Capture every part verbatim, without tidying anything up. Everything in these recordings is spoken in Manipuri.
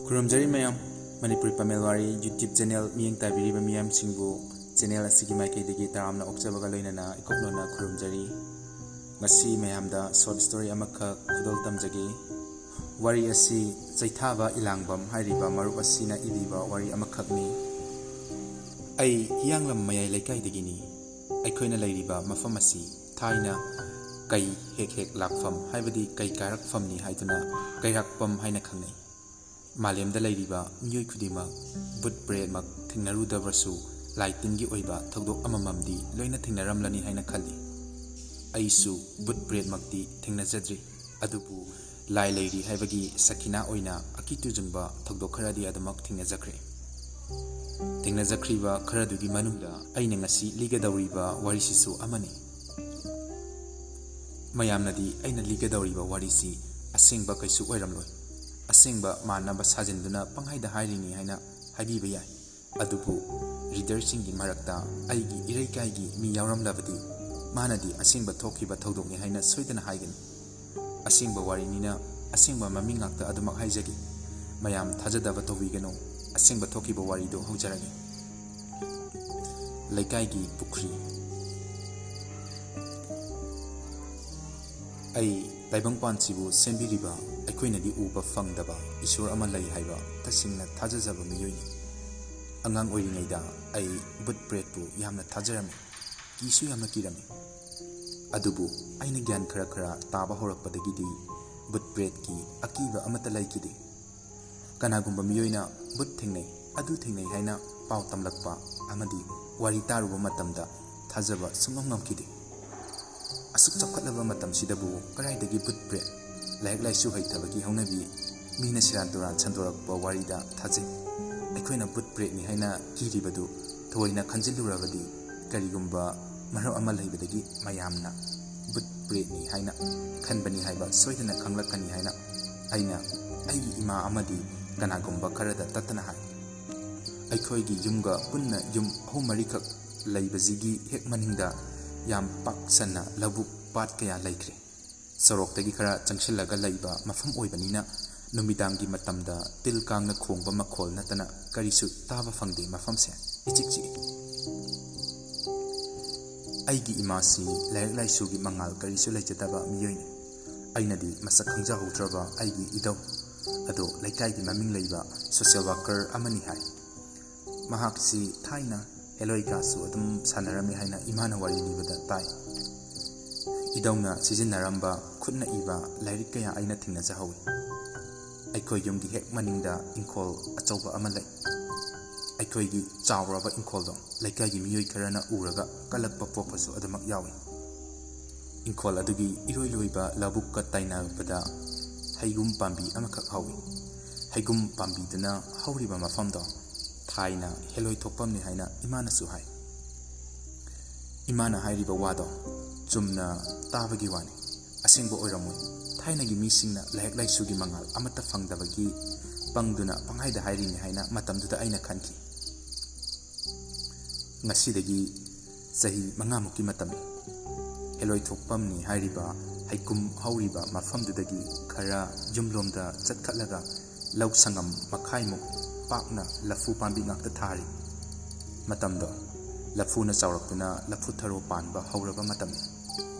ꯈꯨꯔꯨꯝꯖꯔꯤ ꯃꯌꯥꯝ꯫ ꯃꯅꯤꯄꯨꯔꯤ ꯄꯥꯃꯦꯜ ꯋꯥꯔꯤ YouTube channel ꯃꯤꯠꯌꯦꯡ ꯇꯥꯕꯤꯔꯤꯕ ꯃꯤꯌꯥꯝꯁꯤꯡꯕꯨ channel ꯑꯁꯤꯒꯤ ꯃꯥꯏꯀꯩꯗꯒꯤ ꯇꯔꯥꯝꯅ ꯑꯣꯛꯆꯕꯒ ꯂꯣꯏꯅꯅ ꯏꯀꯣꯛꯅꯅ ꯈꯨꯔꯨꯝꯖꯔꯤ꯫ ꯉꯁꯤ ꯃꯌꯥꯝꯗ short story ꯑꯃꯈꯛ ꯈꯨꯗꯣꯜ ꯇꯝꯖꯒꯦ꯫ ꯋꯥꯔꯤ ꯑꯁꯤ ꯆꯩꯊꯥꯕ ꯏꯂꯥꯡꯕꯝ ꯍꯥꯏꯔꯤꯕ ꯃꯔꯨꯞ ꯑꯁꯤꯅ ꯏꯕꯤꯕ ꯋꯥꯔꯤ ꯑꯃꯈꯛꯅꯤ꯫ ꯑꯩ ꯍꯤꯌꯥꯡꯂꯝ ꯃꯌꯥꯏ ꯂꯩꯀꯥꯏꯗꯒꯤꯅꯤ꯫ ꯑꯩꯈꯣꯏꯅ ꯂꯩꯔꯤꯕ ꯃꯐꯝ ꯑꯁꯤ ꯊꯥꯏꯅ ꯀꯩ ꯍꯦꯛ ꯍꯦꯛ ꯂꯥꯛꯐꯝ, ꯍꯥꯏꯕꯗꯤ ꯀꯩ ꯀꯥꯔꯛꯐꯝꯅꯤ ꯍꯥꯏꯗꯨꯅ ꯀꯩꯔꯥꯛꯄꯝ ꯍꯥꯏꯅ ꯈꯪꯅꯩ꯫ ꯃꯥꯂꯦꯝꯗ ꯂꯩꯔꯤꯕ ꯃꯤꯑꯣꯏ ꯈꯨꯗꯤꯡꯃꯛ ꯚꯨꯠ ꯄ꯭ꯔꯦꯠꯃꯛ ꯊꯦꯡꯅꯔꯨꯗꯕꯁꯨ, ꯂꯥꯏ ꯇꯤꯟꯒꯤ ꯑꯣꯏꯕ ꯊꯧꯗꯣꯛ ꯑꯃꯃꯝꯗꯤ ꯂꯣꯏꯅ ꯊꯦꯡꯅꯔꯝꯂꯅꯤ ꯍꯥꯏꯅ ꯈꯜꯂꯤ꯫ ꯑꯩꯁꯨ ꯚꯨꯠ ꯄ꯭ꯔꯦꯠꯃꯛꯇꯤ ꯊꯦꯡꯅꯖꯗ꯭ꯔꯤ, ꯑꯗꯨꯕꯨ ꯂꯥꯏ ꯂꯩꯔꯤ ꯍꯥꯏꯕꯒꯤ ꯁꯈꯤꯅꯥ ꯑꯣꯏꯅ ꯑꯀꯤ ꯇꯨꯖꯨꯡꯕ ꯊꯧꯗꯣꯛ ꯈꯔꯗꯤ ꯑꯗꯨꯃꯛ ꯊꯦꯡꯅꯖꯈ꯭ꯔꯦ꯫ ꯊꯦꯡꯅꯖꯈ꯭ꯔꯤꯕ ꯈꯔꯗꯨꯒꯤ ꯃꯅꯨꯡꯗ ꯑꯩꯅ ꯉꯁꯤ ꯂꯤꯒꯗꯧꯔꯤꯕ ꯋꯥꯔꯤꯁꯤꯁꯨ ꯑꯃꯅꯤ꯫ ꯃꯌꯥꯝꯅꯗꯤ ꯑꯩꯅ ꯂꯤꯒꯗꯧꯔꯤꯕ ꯋꯥꯔꯤꯁꯤ ꯑꯁꯦꯡꯕ ꯀꯩꯁꯨ ꯑꯣꯏꯔꯝꯂꯣꯏ, ꯑꯁꯦꯡꯕ ꯃꯥꯟꯅꯕ ꯁꯥꯖꯤꯟꯗꯨꯅ ꯄꯪꯍꯥꯏꯗ ꯍꯥꯏꯔꯤꯅꯤ ꯍꯥꯏꯅ ꯍꯥꯏꯕꯤꯕ ꯌꯥꯏ꯫ ꯑꯗꯨꯕꯨ readerꯁꯤꯡꯒꯤ ꯃꯔꯛꯇ ꯑꯩꯒꯤ ꯏꯔꯩꯀꯥꯏꯒꯤ ꯃꯤ ꯌꯥꯎꯔꯝꯂꯕꯗꯤ ꯃꯥꯅꯗꯤ ꯑꯁꯦꯡꯕ ꯊꯣꯛꯈꯤꯕ ꯊꯧꯗꯣꯛꯅꯤ ꯍꯥꯏꯅ ꯁꯣꯏꯗꯅ ꯍꯥꯏꯒꯅꯤ꯫ ꯑꯁꯦꯡꯕ ꯋꯥꯔꯤꯅꯤꯅ ꯑꯁꯦꯡꯕ ꯃꯃꯤꯡ ꯉꯥꯛꯇ ꯑꯗꯨꯃꯛ ꯍꯥꯏꯖꯒꯦ꯫ ꯃꯌꯥꯝ ꯊꯥꯖꯗꯕ ꯇꯧꯕꯤꯒꯅꯨ꯫ ꯑꯁꯦꯡꯕ ꯊꯣꯛꯈꯤꯕ ꯋꯥꯔꯤꯗꯨ ꯍꯧꯖꯔꯒꯦ꯫ ꯂꯩꯀꯥꯏꯒꯤ ꯄꯨꯈ꯭ꯔꯤ꯫ ꯑꯩ ꯇꯥꯏꯕꯪꯄꯥꯟꯁꯤꯕꯨ ꯁꯦꯝꯕꯤꯔꯤꯕ, ꯑꯩꯈꯣꯏꯅꯗꯤ ꯎꯕ ꯐꯪꯗꯕ ꯏꯁꯣꯔ ꯑꯃ ꯂꯩ ꯍꯥꯏꯕ ꯇꯁꯦꯡꯅ ꯊꯥꯖꯖꯕ ꯃꯤꯑꯣꯏꯅꯤ꯫ ꯑꯉꯥꯡ ꯑꯣꯏꯔꯤꯉꯩꯗ ꯑꯩ ꯚꯨꯠ ꯄ꯭ꯔꯦꯠꯄꯨ ꯌꯥꯝꯅ ꯊꯥꯖꯔꯝꯃꯤ, ꯀꯤꯁꯨ ꯌꯥꯝꯅ ꯀꯤꯔꯝꯃꯤ꯫ ꯑꯗꯨꯕꯨ ꯑꯩꯅ ꯒ꯭ꯌꯥꯟ ꯈꯔ ꯈꯔ ꯇꯥꯕ ꯍꯧꯔꯛꯄꯗꯒꯤꯗꯤ ꯚꯨꯠ ꯄ꯭ꯔꯦꯠꯀꯤ ꯑꯀꯤꯕ ꯑꯃꯠꯇ ꯂꯩꯈꯤꯗꯦ꯫ ꯀꯅꯥꯒꯨꯝꯕ ꯃꯤꯑꯣꯏꯅ ꯚꯨꯠ ꯊꯦꯡꯅꯩ, ꯑꯗꯨ ꯊꯦꯡꯅꯩ ꯍꯥꯏꯅ ꯄꯥꯎ ꯇꯝꯂꯛꯄ ꯑꯃꯗꯤ ꯋꯥꯔꯤ ꯇꯥꯔꯨꯕ ꯃꯇꯝꯗ ꯊꯥꯖꯕ ꯁꯨꯡꯉꯝ ꯉꯝꯈꯤꯗꯦ꯫ ꯑꯁꯨꯛ ꯆꯥꯎꯈꯠꯂꯕ ꯃꯇꯝꯁꯤꯗꯕꯨ ꯀꯗꯥꯏꯗꯒꯤ ꯚꯨꯠ ꯄ꯭ꯔꯦꯠ? ꯂꯥꯏꯔꯤꯛ ꯂꯥꯏꯁꯨ ꯍꯩꯇꯕꯒꯤ ꯍꯧꯅꯕꯤ, ꯃꯤꯅ ꯁꯦꯔꯥꯟ ꯇꯨꯔꯥꯟ ꯁꯟꯗꯣꯔꯛꯄ ꯋꯥꯔꯤꯗ ꯊꯥꯖꯩ꯫ ꯑꯩꯈꯣꯏꯅ ꯚꯨꯠ ꯄ꯭ꯔꯦꯠꯅꯤ ꯍꯥꯏꯅ ꯀꯤꯔꯤꯕꯗꯨ ꯊꯣꯏꯅ ꯈꯟꯖꯤꯜꯂꯨꯔꯕꯗꯤ ꯀꯔꯤꯒꯨꯝꯕ ꯃꯔꯝ ꯑꯃ ꯂꯩꯕꯗꯒꯤ ꯃꯌꯥꯝꯅ ꯚꯨꯠ ꯄ꯭ꯔꯦꯠꯅꯤ ꯍꯥꯏꯅ ꯈꯟꯕꯅꯤ ꯍꯥꯏꯕ ꯁꯣꯏꯗꯅ ꯈꯪꯂꯛꯀꯅꯤ ꯍꯥꯏꯅ ꯑꯩꯅ ꯑꯩꯒꯤ ꯏꯃꯥ ꯑꯃꯗꯤ ꯀꯅꯥꯒꯨꯝꯕ ꯈꯔꯗ ꯇꯠꯇꯅ ꯍꯥꯏ꯫ ꯑꯩꯈꯣꯏꯒꯤ ꯌꯨꯝꯒ ꯄꯨꯟꯅ ꯌꯨꯝ ꯑꯍꯨꯝ ꯃꯔꯤꯈꯛ ꯂꯩꯕꯁꯤꯒꯤ ꯍꯦꯛ ꯃꯅꯤꯡꯗ ꯌꯥꯝ ꯄꯥꯛ ꯁꯟꯅ ꯂꯧꯕꯨꯛ ꯄꯥꯠ ꯀꯌꯥ ꯂꯩꯈ꯭ꯔꯦ꯫ ꯁꯣꯔꯣꯛꯇꯒꯤ ꯈꯔ ꯆꯪꯁꯤꯜꯂꯒ ꯂꯩꯕ ꯃꯐꯝ ꯑꯣꯏꯕꯅꯤꯅ ꯅꯨꯃꯤꯗꯥꯡꯒꯤ ꯃꯇꯝꯗ ꯇꯤꯜ ꯀꯥꯡꯅ ꯈꯣꯡꯕ ꯃꯈꯣꯜ ꯅꯠꯇꯅ ꯀꯔꯤꯁꯨ ꯇꯥꯕ ꯐꯪꯗꯦ꯫ ꯃꯐꯝꯁꯦ ꯏꯆꯤꯛ ꯆꯤꯛꯏ꯫ ꯑꯩꯒꯤ ꯏꯃꯥꯁꯤ ꯂꯥꯏꯔꯤꯛ ꯂꯥꯏꯁꯨꯒꯤ ꯃꯉꯥꯜ ꯀꯔꯤꯁꯨ ꯂꯩꯖꯗꯕ ꯃꯤꯑꯣꯏꯅꯤ꯫ ꯑꯩꯅꯗꯤ ꯃꯁꯛ ꯈꯪꯖꯍꯧꯗ꯭ꯔꯕ ꯑꯩꯒꯤ ꯏꯙꯧ ꯑꯗꯣ ꯂꯩꯀꯥꯏꯒꯤ ꯃꯃꯤꯡ ꯂꯩꯕ social worker ꯑꯃꯅꯤ ꯍꯥꯏ꯫ ꯃꯍꯥꯛꯁꯤ ꯊꯥꯏꯅ ꯍꯦꯂꯣꯏ ꯀꯥꯁꯨ ꯑꯗꯨꯝ ꯁꯥꯟꯅꯔꯝꯃꯤ ꯍꯥꯏꯅ ꯏꯃꯥꯅ ꯋꯥꯔꯤ ꯂꯤꯕꯗ ꯇꯥꯏ꯫ ꯏꯙꯧꯅ ꯁꯤꯖꯤꯟꯅꯔꯝꯕ ꯈꯨꯠꯅ ꯏꯕ ꯂꯥꯏꯔꯤꯛ ꯀꯌꯥ ꯑꯩꯅ ꯊꯦꯡꯅꯖꯍꯧꯏ꯫ ꯑꯩꯈꯣꯏ ꯌꯨꯝꯒꯤ ꯍꯦꯛ ꯃꯅꯤꯡꯗ ꯏꯪꯈꯣꯜ ꯑꯆꯧꯕ ꯑꯃ ꯂꯩ꯫ ꯑꯩꯈꯣꯏꯒꯤ ꯆꯥꯎꯔꯕ ꯏꯪꯈꯣꯜꯗꯣ ꯂꯩꯀꯥꯏꯒꯤ ꯃꯤꯑꯣꯏ ꯈꯔꯅ ꯎꯔꯒ ꯀꯜꯂꯛꯄ ꯄꯣꯛꯄꯁꯨ ꯑꯗꯨꯃꯛ ꯌꯥꯎꯏ꯫ ꯏꯪꯈꯣꯜ ꯑꯗꯨꯒꯤ ꯏꯔꯣꯏ ꯂꯣꯏꯕ ꯂꯧꯕꯨꯛꯀ ꯇꯥꯏꯅꯕꯗ ꯍꯩꯒꯨꯝ ꯄꯥꯝꯕꯤ ꯑꯃꯈꯛ ꯍꯧꯏ꯫ ꯍꯩꯒꯨꯝ ꯄꯥꯝꯕꯤꯗꯨꯅ ꯍꯧꯔꯤꯕ ꯃꯐꯝꯗꯣ ꯊꯥꯏꯅ ꯍꯦꯂꯣꯏ ꯊꯣꯛꯐꯝꯅꯤ ꯍꯥꯏꯅ ꯏꯃꯥꯅꯁꯨ ꯍꯥꯏ꯫ ꯏꯃꯥꯅ ꯍꯥꯏꯔꯤꯕ ꯋꯥꯗꯣ ꯆꯨꯝꯅ ꯇꯥꯕꯒꯤ ꯋꯥꯅꯤ, ꯑꯁꯦꯡꯕ ꯑꯣꯏꯔꯝꯃꯣꯏ꯫ ꯊꯥꯏꯅꯒꯤ ꯃꯤꯁꯤꯡꯅ ꯂꯥꯏꯔꯤꯛ ꯂꯥꯏꯁꯨꯒꯤ ꯃꯉꯥꯜ ꯑꯃꯠꯇ ꯐꯪꯗꯕꯒꯤ ꯄꯪꯗꯨꯅ ꯄꯪꯍꯥꯏꯗ ꯍꯥꯏꯔꯤꯅꯤ ꯍꯥꯏꯅ ꯃꯇꯝꯗꯨꯗ ꯑꯩꯅ ꯈꯟꯈꯤ꯫ ꯉꯁꯤꯗꯒꯤ ꯆꯍꯤ ꯃꯉꯥꯃꯨꯛꯀꯤ ꯃꯇꯝꯅꯤ꯫ ꯍꯦꯂꯣꯏ ꯊꯣꯛꯐꯝꯅꯤ ꯍꯥꯏꯔꯤꯕ ꯍꯩꯒꯨꯝ ꯍꯧꯔꯤꯕ ꯃꯐꯝꯗꯨꯗꯒꯤ ꯈꯔ ꯌꯨꯝꯂꯣꯝꯗ ꯆꯠꯈꯠꯂꯒ ꯂꯧ ꯁꯪꯉꯝ ꯃꯈꯥꯏꯃꯨꯛ ꯄꯥꯛꯅ ꯂꯐꯨ ꯄꯥꯝꯕꯤ ꯉꯥꯛꯇ ꯊꯥꯔꯤ꯫ ꯃꯇꯝꯗꯣ ꯂꯐꯨꯅ ꯆꯥꯎꯔꯛꯇꯨꯅ ꯂꯐꯨ ꯊꯔꯣ ꯄꯥꯟꯕ ꯍꯧꯔꯕ ꯃꯇꯝꯅꯤ꯫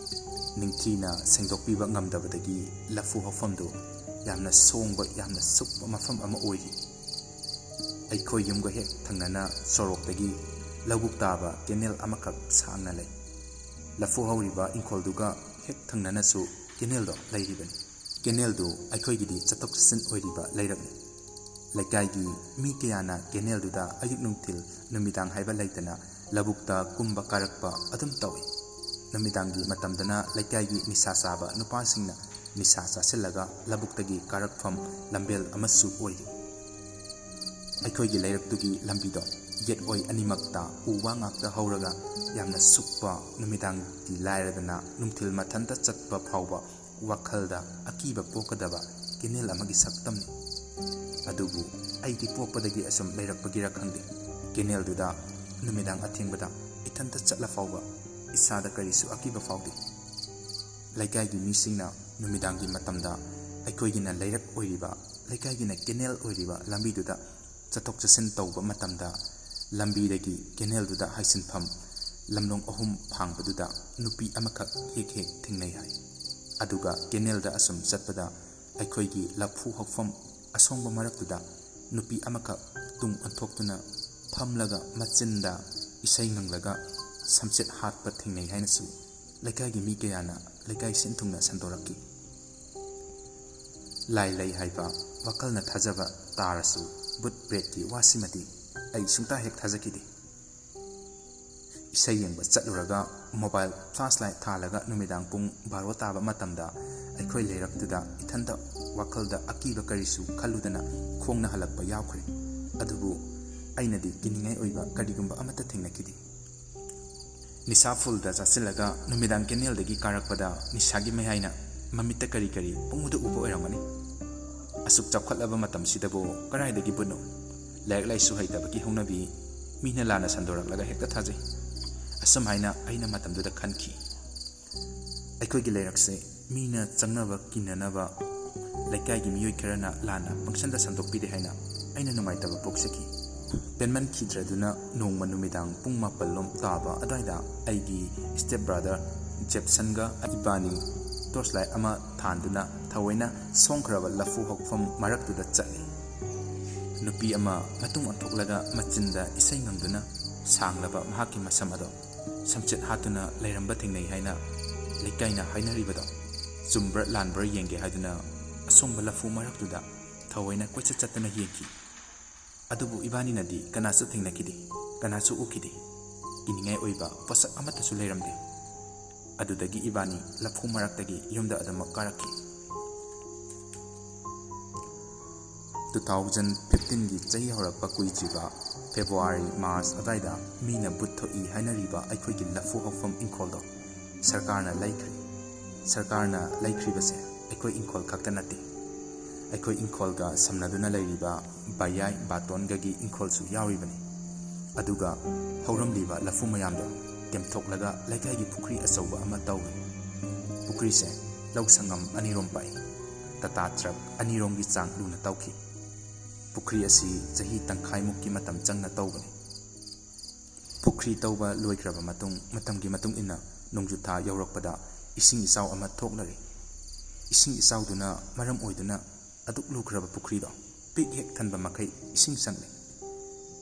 ꯅꯤꯡꯊꯤꯅ ꯁꯦꯡꯗꯣꯛꯄꯤꯕ ꯉꯝꯗꯕꯗꯒꯤ ꯂꯐꯨ ꯍꯧꯐꯝꯗꯨ ꯌꯥꯝꯅ ꯁꯣꯡꯕ, ꯌꯥꯝꯅ ꯁꯨꯛꯄ ꯃꯐꯝ ꯑꯃ ꯑꯣꯏꯔꯤ꯫ ꯑꯩꯈꯣꯏ ꯌꯨꯝꯒ ꯍꯦꯛ ꯊꯪꯅꯅ ꯁꯣꯔꯣꯛꯇꯒꯤ ꯂꯧꯕꯨꯛ ꯇꯥꯕ ꯀꯦꯅꯦꯜ ꯑꯃꯈꯛ ꯁꯥꯡꯅ ꯂꯩ꯫ ꯂꯐꯨ ꯍꯧꯔꯤꯕ ꯏꯪꯈꯣꯜꯗꯨꯒ ꯍꯦꯛ ꯊꯪꯅꯅꯁꯨ ꯀꯦꯅꯦꯜꯗꯣ ꯂꯩꯔꯤꯕꯅꯤ꯫ ꯀꯦꯅꯦꯜꯗꯨ ꯑꯩꯈꯣꯏꯒꯤꯗꯤ ꯆꯠꯊꯣꯛ ꯆꯠꯁꯤꯟ ꯑꯣꯏꯔꯤꯕ ꯂꯩꯔꯛꯅꯤ꯫ ꯂꯩꯀꯥꯏꯒꯤ ꯃꯤ ꯀꯌꯥꯅ ꯀꯦꯅꯦꯜꯗꯨꯗ ꯑꯌꯨꯛ ꯅꯨꯡꯊꯤꯜ ꯅꯨꯃꯤꯗꯥꯡ ꯍꯥꯏꯕ ꯂꯩꯇꯅ ꯂꯧꯕꯨꯛꯇ ꯀꯨꯝꯕ ꯀꯥꯔꯛꯄ ꯑꯗꯨꯝ ꯇꯧꯏ꯫ ꯅꯨꯃꯤꯗꯥꯡꯒꯤ ꯃꯇꯝꯗꯅ ꯂꯩꯀꯥꯏꯒꯤ ꯅꯤꯁꯥ ꯆꯥꯕ ꯅꯨꯄꯥꯁꯤꯡꯅ ꯅꯤꯁꯥ ꯆꯥꯁꯤꯜꯂꯒ ꯂꯧꯕꯨꯛꯇꯒꯤ ꯀꯥꯔꯛꯐꯝ ꯂꯝꯕꯦꯜ ꯑꯃꯁꯨ ꯑꯣꯏꯔꯤ꯫ ꯑꯩꯈꯣꯏꯒꯤ ꯂꯩꯔꯛꯇꯨꯒꯤ ꯂꯝꯕꯤꯗꯣ ꯌꯦꯠ ꯑꯣꯏ ꯑꯅꯤꯃꯛꯇ ꯎ ꯋꯥ ꯉꯥꯛꯇ ꯍꯧꯔꯒ ꯌꯥꯝꯅ ꯁꯨꯛꯄ, ꯅꯨꯃꯤꯗꯥꯡꯗꯤ ꯂꯥꯏꯔꯗꯅ ꯅꯨꯡꯊꯤꯜ ꯃꯊꯟꯇ ꯆꯠꯄ ꯐꯥꯎꯕ ꯋꯥꯈꯜꯗ ꯑꯀꯤꯕ ꯄꯣꯛꯀꯗꯕ ꯀꯦꯅꯦꯜ ꯑꯃꯒꯤ ꯁꯛꯇꯝꯅꯤ꯫ ꯑꯗꯨꯕꯨ ꯑꯩꯗꯤ ꯄꯣꯛꯄꯗꯒꯤ ꯑꯁꯨꯝ ꯂꯩꯔꯛꯄꯒꯤꯔ ꯈꯪꯗꯦ, ꯀꯦꯅꯦꯜꯗꯨꯗ ꯅꯨꯃꯤꯗꯥꯡ ꯑꯊꯦꯡꯕꯗ ꯏꯊꯟꯇ ꯆꯠꯂ ꯐꯥꯎꯕ ꯏꯁꯥꯗ ꯀꯔꯤꯁꯨ ꯑꯀꯤꯕ ꯐꯥꯎꯗꯦ꯫ ꯂꯩꯀꯥꯏꯒꯤ ꯃꯤꯁꯤꯡꯅ ꯅꯨꯃꯤꯗꯥꯡꯒꯤ ꯃꯇꯝꯗ ꯑꯩꯈꯣꯏꯒꯤꯅ ꯂꯩꯔꯛ ꯑꯣꯏꯔꯤꯕ, ꯂꯩꯀꯥꯏꯒꯤꯅ ꯀꯦꯅꯦꯜ ꯑꯣꯏꯔꯤꯕ ꯂꯝꯕꯤꯗꯨꯗ ꯆꯠꯊꯣꯛ ꯆꯠꯁꯤꯟ ꯇꯧꯕ ꯃꯇꯝꯗ, ꯂꯝꯕꯤꯗꯒꯤ ꯀꯦꯅꯦꯜꯗꯨꯗ ꯍꯥꯏꯁꯤꯟꯐꯝ ꯂꯝꯂꯣꯡ ꯑꯍꯨꯝ ꯐꯥꯡꯕꯗꯨꯗ ꯅꯨꯄꯤ ꯑꯃꯈꯛ ꯍꯦꯛ ꯍꯦꯛ ꯊꯦꯡꯅꯩ ꯍꯥꯏ꯫ ꯑꯗꯨꯒ ꯀꯦꯅꯦꯜꯗ ꯑꯁꯨꯝ ꯆꯠꯄꯗ ꯑꯩꯈꯣꯏꯒꯤ ꯂꯐꯨ ꯍꯧꯐꯝ ꯑꯁꯣꯡꯕ ꯃꯔꯛꯇꯨꯗ ꯅꯨꯄꯤ ꯑꯃꯈꯛ ꯇꯨꯡ ꯑꯣꯟꯊꯣꯛꯇꯨꯅ ꯐꯝꯂꯒ ꯃꯆꯤꯟꯗ ꯏꯁꯩ ꯉꯪꯂꯒ ꯁꯝꯆꯦꯠ ꯍꯥꯠꯄ ꯊꯦꯡꯅꯩ ꯍꯥꯏꯅꯁꯨ ꯂꯩꯀꯥꯏꯒꯤ ꯃꯤ ꯀꯌꯥꯅ ꯂꯩꯀꯥꯏ ꯁꯤꯟ ꯊꯨꯡꯅ ꯁꯟꯗꯣꯔꯛꯈꯤ꯫ ꯂꯥꯏ ꯂꯩ ꯍꯥꯏꯕ ꯋꯥꯈꯜꯅ ꯊꯥꯖꯕ ꯇꯥꯔꯁꯨ, ꯚꯨꯠ ꯄ꯭ꯔꯦꯠꯀꯤ ꯋꯥꯁꯤꯃꯗꯤ ꯑꯩ ꯁꯨꯡꯇꯥ ꯍꯦꯛ ꯊꯥꯖꯈꯤꯗꯦ꯫ ꯏꯁꯩ ꯌꯦꯡꯕ ꯆꯠꯂꯨꯔꯒ ꯃꯣꯕꯥꯏꯜ ꯐ꯭ꯂꯥꯁ ꯂꯥꯏꯠ ꯊꯥꯜꯂꯒ ꯅꯨꯃꯤꯗꯥꯡ ꯄꯨꯡ ꯕꯥꯔꯣ ꯇꯥꯕ ꯃꯇꯝꯗ ꯑꯩꯈꯣꯏ ꯂꯩꯔꯛꯇꯨꯗ ꯏꯊꯟꯇ ꯋꯥꯈꯜꯗ ꯑꯀꯤꯕ ꯀꯔꯤꯁꯨ ꯈꯜꯂꯨꯗꯅ ꯈꯣꯡꯅ ꯍꯜꯂꯛꯄ ꯌꯥꯎꯈ꯭ꯔꯦ꯫ ꯑꯗꯨꯕꯨ ꯑꯩꯅꯗꯤ ꯀꯤꯅꯤꯡꯉꯥꯏ ꯑꯣꯏꯕ ꯀꯔꯤꯒꯨꯝꯕ ꯑꯃꯠꯇ ꯊꯦꯡꯅꯈꯤꯗꯦ꯫ ꯅꯤꯁꯥ ꯐꯨꯜꯗ ꯆꯥꯁꯤꯜꯂꯒ ꯅꯨꯃꯤꯗꯥꯡ ꯀꯦꯅꯦꯜꯗꯒꯤ ꯀꯥꯔꯛꯄꯗ ꯅꯤꯁꯥꯒꯤ ꯃꯌꯥꯏꯅ ꯃꯃꯤꯠꯇ ꯀꯔꯤ ꯀꯔꯤ ꯄꯨꯡꯎꯗ ꯎꯕ ꯑꯣꯏꯔꯝꯒꯅꯤ꯫ ꯑꯁꯨꯛ ꯆꯥꯎꯈꯠꯂꯕ ꯃꯇꯝꯁꯤꯗꯕꯨ ꯀꯗꯥꯏꯗꯒꯤ ꯚꯨꯠꯅꯣ? ꯂꯥꯏꯔꯤꯛ ꯂꯥꯏꯁꯨ ꯍꯩꯇꯕꯒꯤ ꯍꯧꯅꯕꯤ ꯃꯤꯅ ꯂꯥꯟꯅ ꯁꯟꯗꯣꯔꯛꯂꯒ ꯍꯦꯛꯇ ꯊꯥꯖꯩ꯫ ꯑꯁꯨꯝ ꯍꯥꯏꯅ ꯑꯩꯅ ꯃꯇꯝꯗꯨꯗ ꯈꯟꯈꯤ꯫ ꯑꯩꯈꯣꯏꯒꯤ ꯂꯩꯔꯛꯁꯦ ꯃꯤꯅ ꯆꯪꯅꯕ ꯀꯤꯅꯅꯕ ꯂꯩꯀꯥꯏꯒꯤ ꯃꯤꯑꯣꯏ ꯈꯔꯅ ꯂꯥꯟꯅ ꯄꯪꯁꯟꯗ ꯁꯟꯗꯣꯛꯄꯤꯔꯦ ꯍꯥꯏꯅ ꯑꯩꯅ ꯅꯨꯡꯉꯥꯏꯇꯕ ꯄꯣꯛꯆꯈꯤ꯫ ꯄꯦꯟꯃꯟꯈꯤꯗ꯭ꯔꯗꯨꯅ ꯅꯣꯡꯃ ꯅꯨꯃꯤꯗꯥꯡ ꯄꯨꯡ ꯃꯥꯄꯜ ꯂꯣꯝ ꯇꯥꯕ ꯑꯗꯨꯋꯥꯏꯗ ꯑꯩꯒꯤ ꯁ꯭ꯇꯦꯞ ꯕ꯭ꯔꯥꯗꯔ ꯖꯦꯞꯁꯟꯒ ꯏꯕꯥꯅꯤ ꯇꯣꯔꯆ ꯂꯥꯏꯠ ꯑꯃ ꯊꯥꯟꯗꯨꯅ ꯊꯑꯣꯏꯅ ꯁꯣꯡꯈ꯭ꯔꯕ ꯂꯐꯨ ꯍꯧꯐꯝ ꯃꯔꯛꯇꯨꯗ ꯆꯠꯂꯤ꯫ ꯅꯨꯄꯤ ꯑꯃ ꯃꯇꯨꯡ ꯑꯣꯟꯊꯣꯛꯂꯒ ꯃꯆꯤꯟꯗ ꯏꯁꯩ ꯉꯪꯗꯨꯅ ꯁꯥꯡꯂꯕ ꯃꯍꯥꯛꯀꯤ ꯃꯁꯝ ꯑꯗꯣ ꯁꯝꯆꯦꯠ ꯍꯥꯠꯇꯨꯅ ꯂꯩꯔꯝꯕ ꯊꯦꯡꯅꯩ ꯍꯥꯏꯅ ꯂꯩꯀꯥꯏꯅ ꯍꯥꯏꯅꯔꯤꯕꯗꯣ ꯆꯨꯝꯕ꯭ꯔꯥ ꯂꯥꯟꯕ꯭ꯔꯥ ꯌꯦꯡꯒꯦ ꯍꯥꯏꯗꯨꯅ ꯑꯁꯣꯡꯕ ꯂꯐꯨ ꯃꯔꯛꯇꯨꯗ ꯊꯑꯣꯏꯅ ꯀꯣꯏꯆꯠ ꯆꯠꯇꯨꯅ ꯌꯦꯡꯈꯤ꯫ ꯑꯗꯨꯕꯨ ꯏꯕꯥꯅꯤꯅꯗꯤ ꯀꯅꯥꯁꯨ ꯊꯦꯡꯅꯈꯤꯗꯦ, ꯀꯅꯥꯁꯨ ꯎꯈꯤꯗꯦ꯫ ꯀꯤꯅꯤꯡꯉꯥꯏ ꯑꯣꯏꯕ ꯄꯣꯠꯁꯛ ꯑꯃꯠꯇꯁꯨ ꯂꯩꯔꯝꯗꯦ꯫ ꯑꯗꯨꯗꯒꯤ ꯏꯕꯥꯅꯤ ꯂꯐꯨ ꯃꯔꯛꯇꯒꯤ ꯌꯨꯝꯗ ꯑꯗꯨꯃꯛ ꯀꯥꯔꯛꯈꯤ꯫ ꯇꯨ ꯊꯥꯎꯖꯟ ꯐꯤꯐꯇꯤꯟꯒꯤ ꯆꯍꯤ ꯍꯧꯔꯛꯄ ꯀꯨꯏꯗ꯭ꯔꯤꯕ ꯐꯦꯕ꯭ꯔꯨꯋꯥꯔꯤ, ꯃꯥꯔꯆ ꯑꯗꯨꯋꯥꯏꯗ ꯃꯤꯅ ꯚꯨꯠ ꯊꯣꯛꯏ ꯍꯥꯏꯅꯔꯤꯕ ꯑꯩꯈꯣꯏꯒꯤ ꯂꯐꯨ ꯍꯧꯐꯝ ꯏꯪꯈꯣꯜꯗꯣ ꯁꯔꯀꯥꯔꯅ ꯂꯩꯈ꯭ꯔꯦ꯫ ꯁꯔꯀꯥꯔꯅ ꯂꯩꯈ꯭ꯔꯤꯕꯁꯦ ꯑꯩꯈꯣꯏ ꯏꯪꯈꯣꯜ ꯈꯛꯇ ꯅꯠꯇꯦ, ꯑꯩꯈꯣꯏ ꯏꯪꯈꯣꯜꯒ ꯁꯝꯅꯗꯨꯅ ꯂꯩꯔꯤꯕ ꯕꯌꯥꯏ ꯕꯥꯇꯣꯟꯒꯒꯤ ꯏꯪꯈꯣꯜꯁꯨ ꯌꯥꯎꯔꯤꯕꯅꯤ꯫ ꯑꯗꯨꯒ ꯍꯧꯔꯝꯂꯤꯕ ꯂꯐꯨ ꯃꯌꯥꯝꯗꯣ ꯇꯦꯝꯊꯣꯛꯂꯒ ꯂꯩꯀꯥꯏꯒꯤ ꯄꯨꯈ꯭ꯔꯤ ꯑꯆꯧꯕ ꯑꯃ ꯇꯧꯔꯤ꯫ ꯄꯨꯈ꯭ꯔꯤꯁꯦ ꯂꯧ ꯁꯪꯒꯝ ꯑꯅꯤꯔꯣꯝ ꯄꯥꯛꯏ꯫ ꯇꯥꯇꯥ ꯇ꯭ꯔꯛ ꯑꯅꯤꯔꯣꯝꯒꯤ ꯆꯥꯡ ꯂꯨꯅ ꯇꯧꯈꯤ꯫ ꯄꯨꯈ꯭ꯔꯤ ꯑꯁꯤ ꯆꯍꯤ ꯇꯪꯈꯥꯏꯃꯨꯛꯀꯤ ꯃꯇꯝ ꯆꯪꯅ ꯇꯧꯕꯅꯤ꯫ ꯄꯨꯈ꯭ꯔꯤ ꯇꯧꯕ ꯂꯣꯏꯈ꯭ꯔꯕ ꯃꯇꯨꯡ, ꯃꯇꯝꯒꯤ ꯃꯇꯨꯡ ꯏꯟꯅ ꯅꯣꯡꯖꯨ ꯊꯥ ꯌꯧꯔꯛꯄꯗ ꯏꯁꯤꯡ ꯏꯆꯥꯎ ꯑꯃ ꯊꯣꯛꯅꯔꯤ꯫ ꯏꯁꯤꯡ ꯏꯆꯥꯎꯗꯨꯅ ꯃꯔꯝ ꯑꯣꯏꯗꯨꯅ ꯑꯗꯨꯛ ꯂꯨꯈ꯭ꯔꯕ ꯄꯨꯈ꯭ꯔꯤꯗꯣ ꯄꯤꯛ ꯍꯦꯛ ꯊꯟꯕ ꯃꯈꯩ ꯏꯁꯤꯡ ꯆꯪꯂꯦ꯫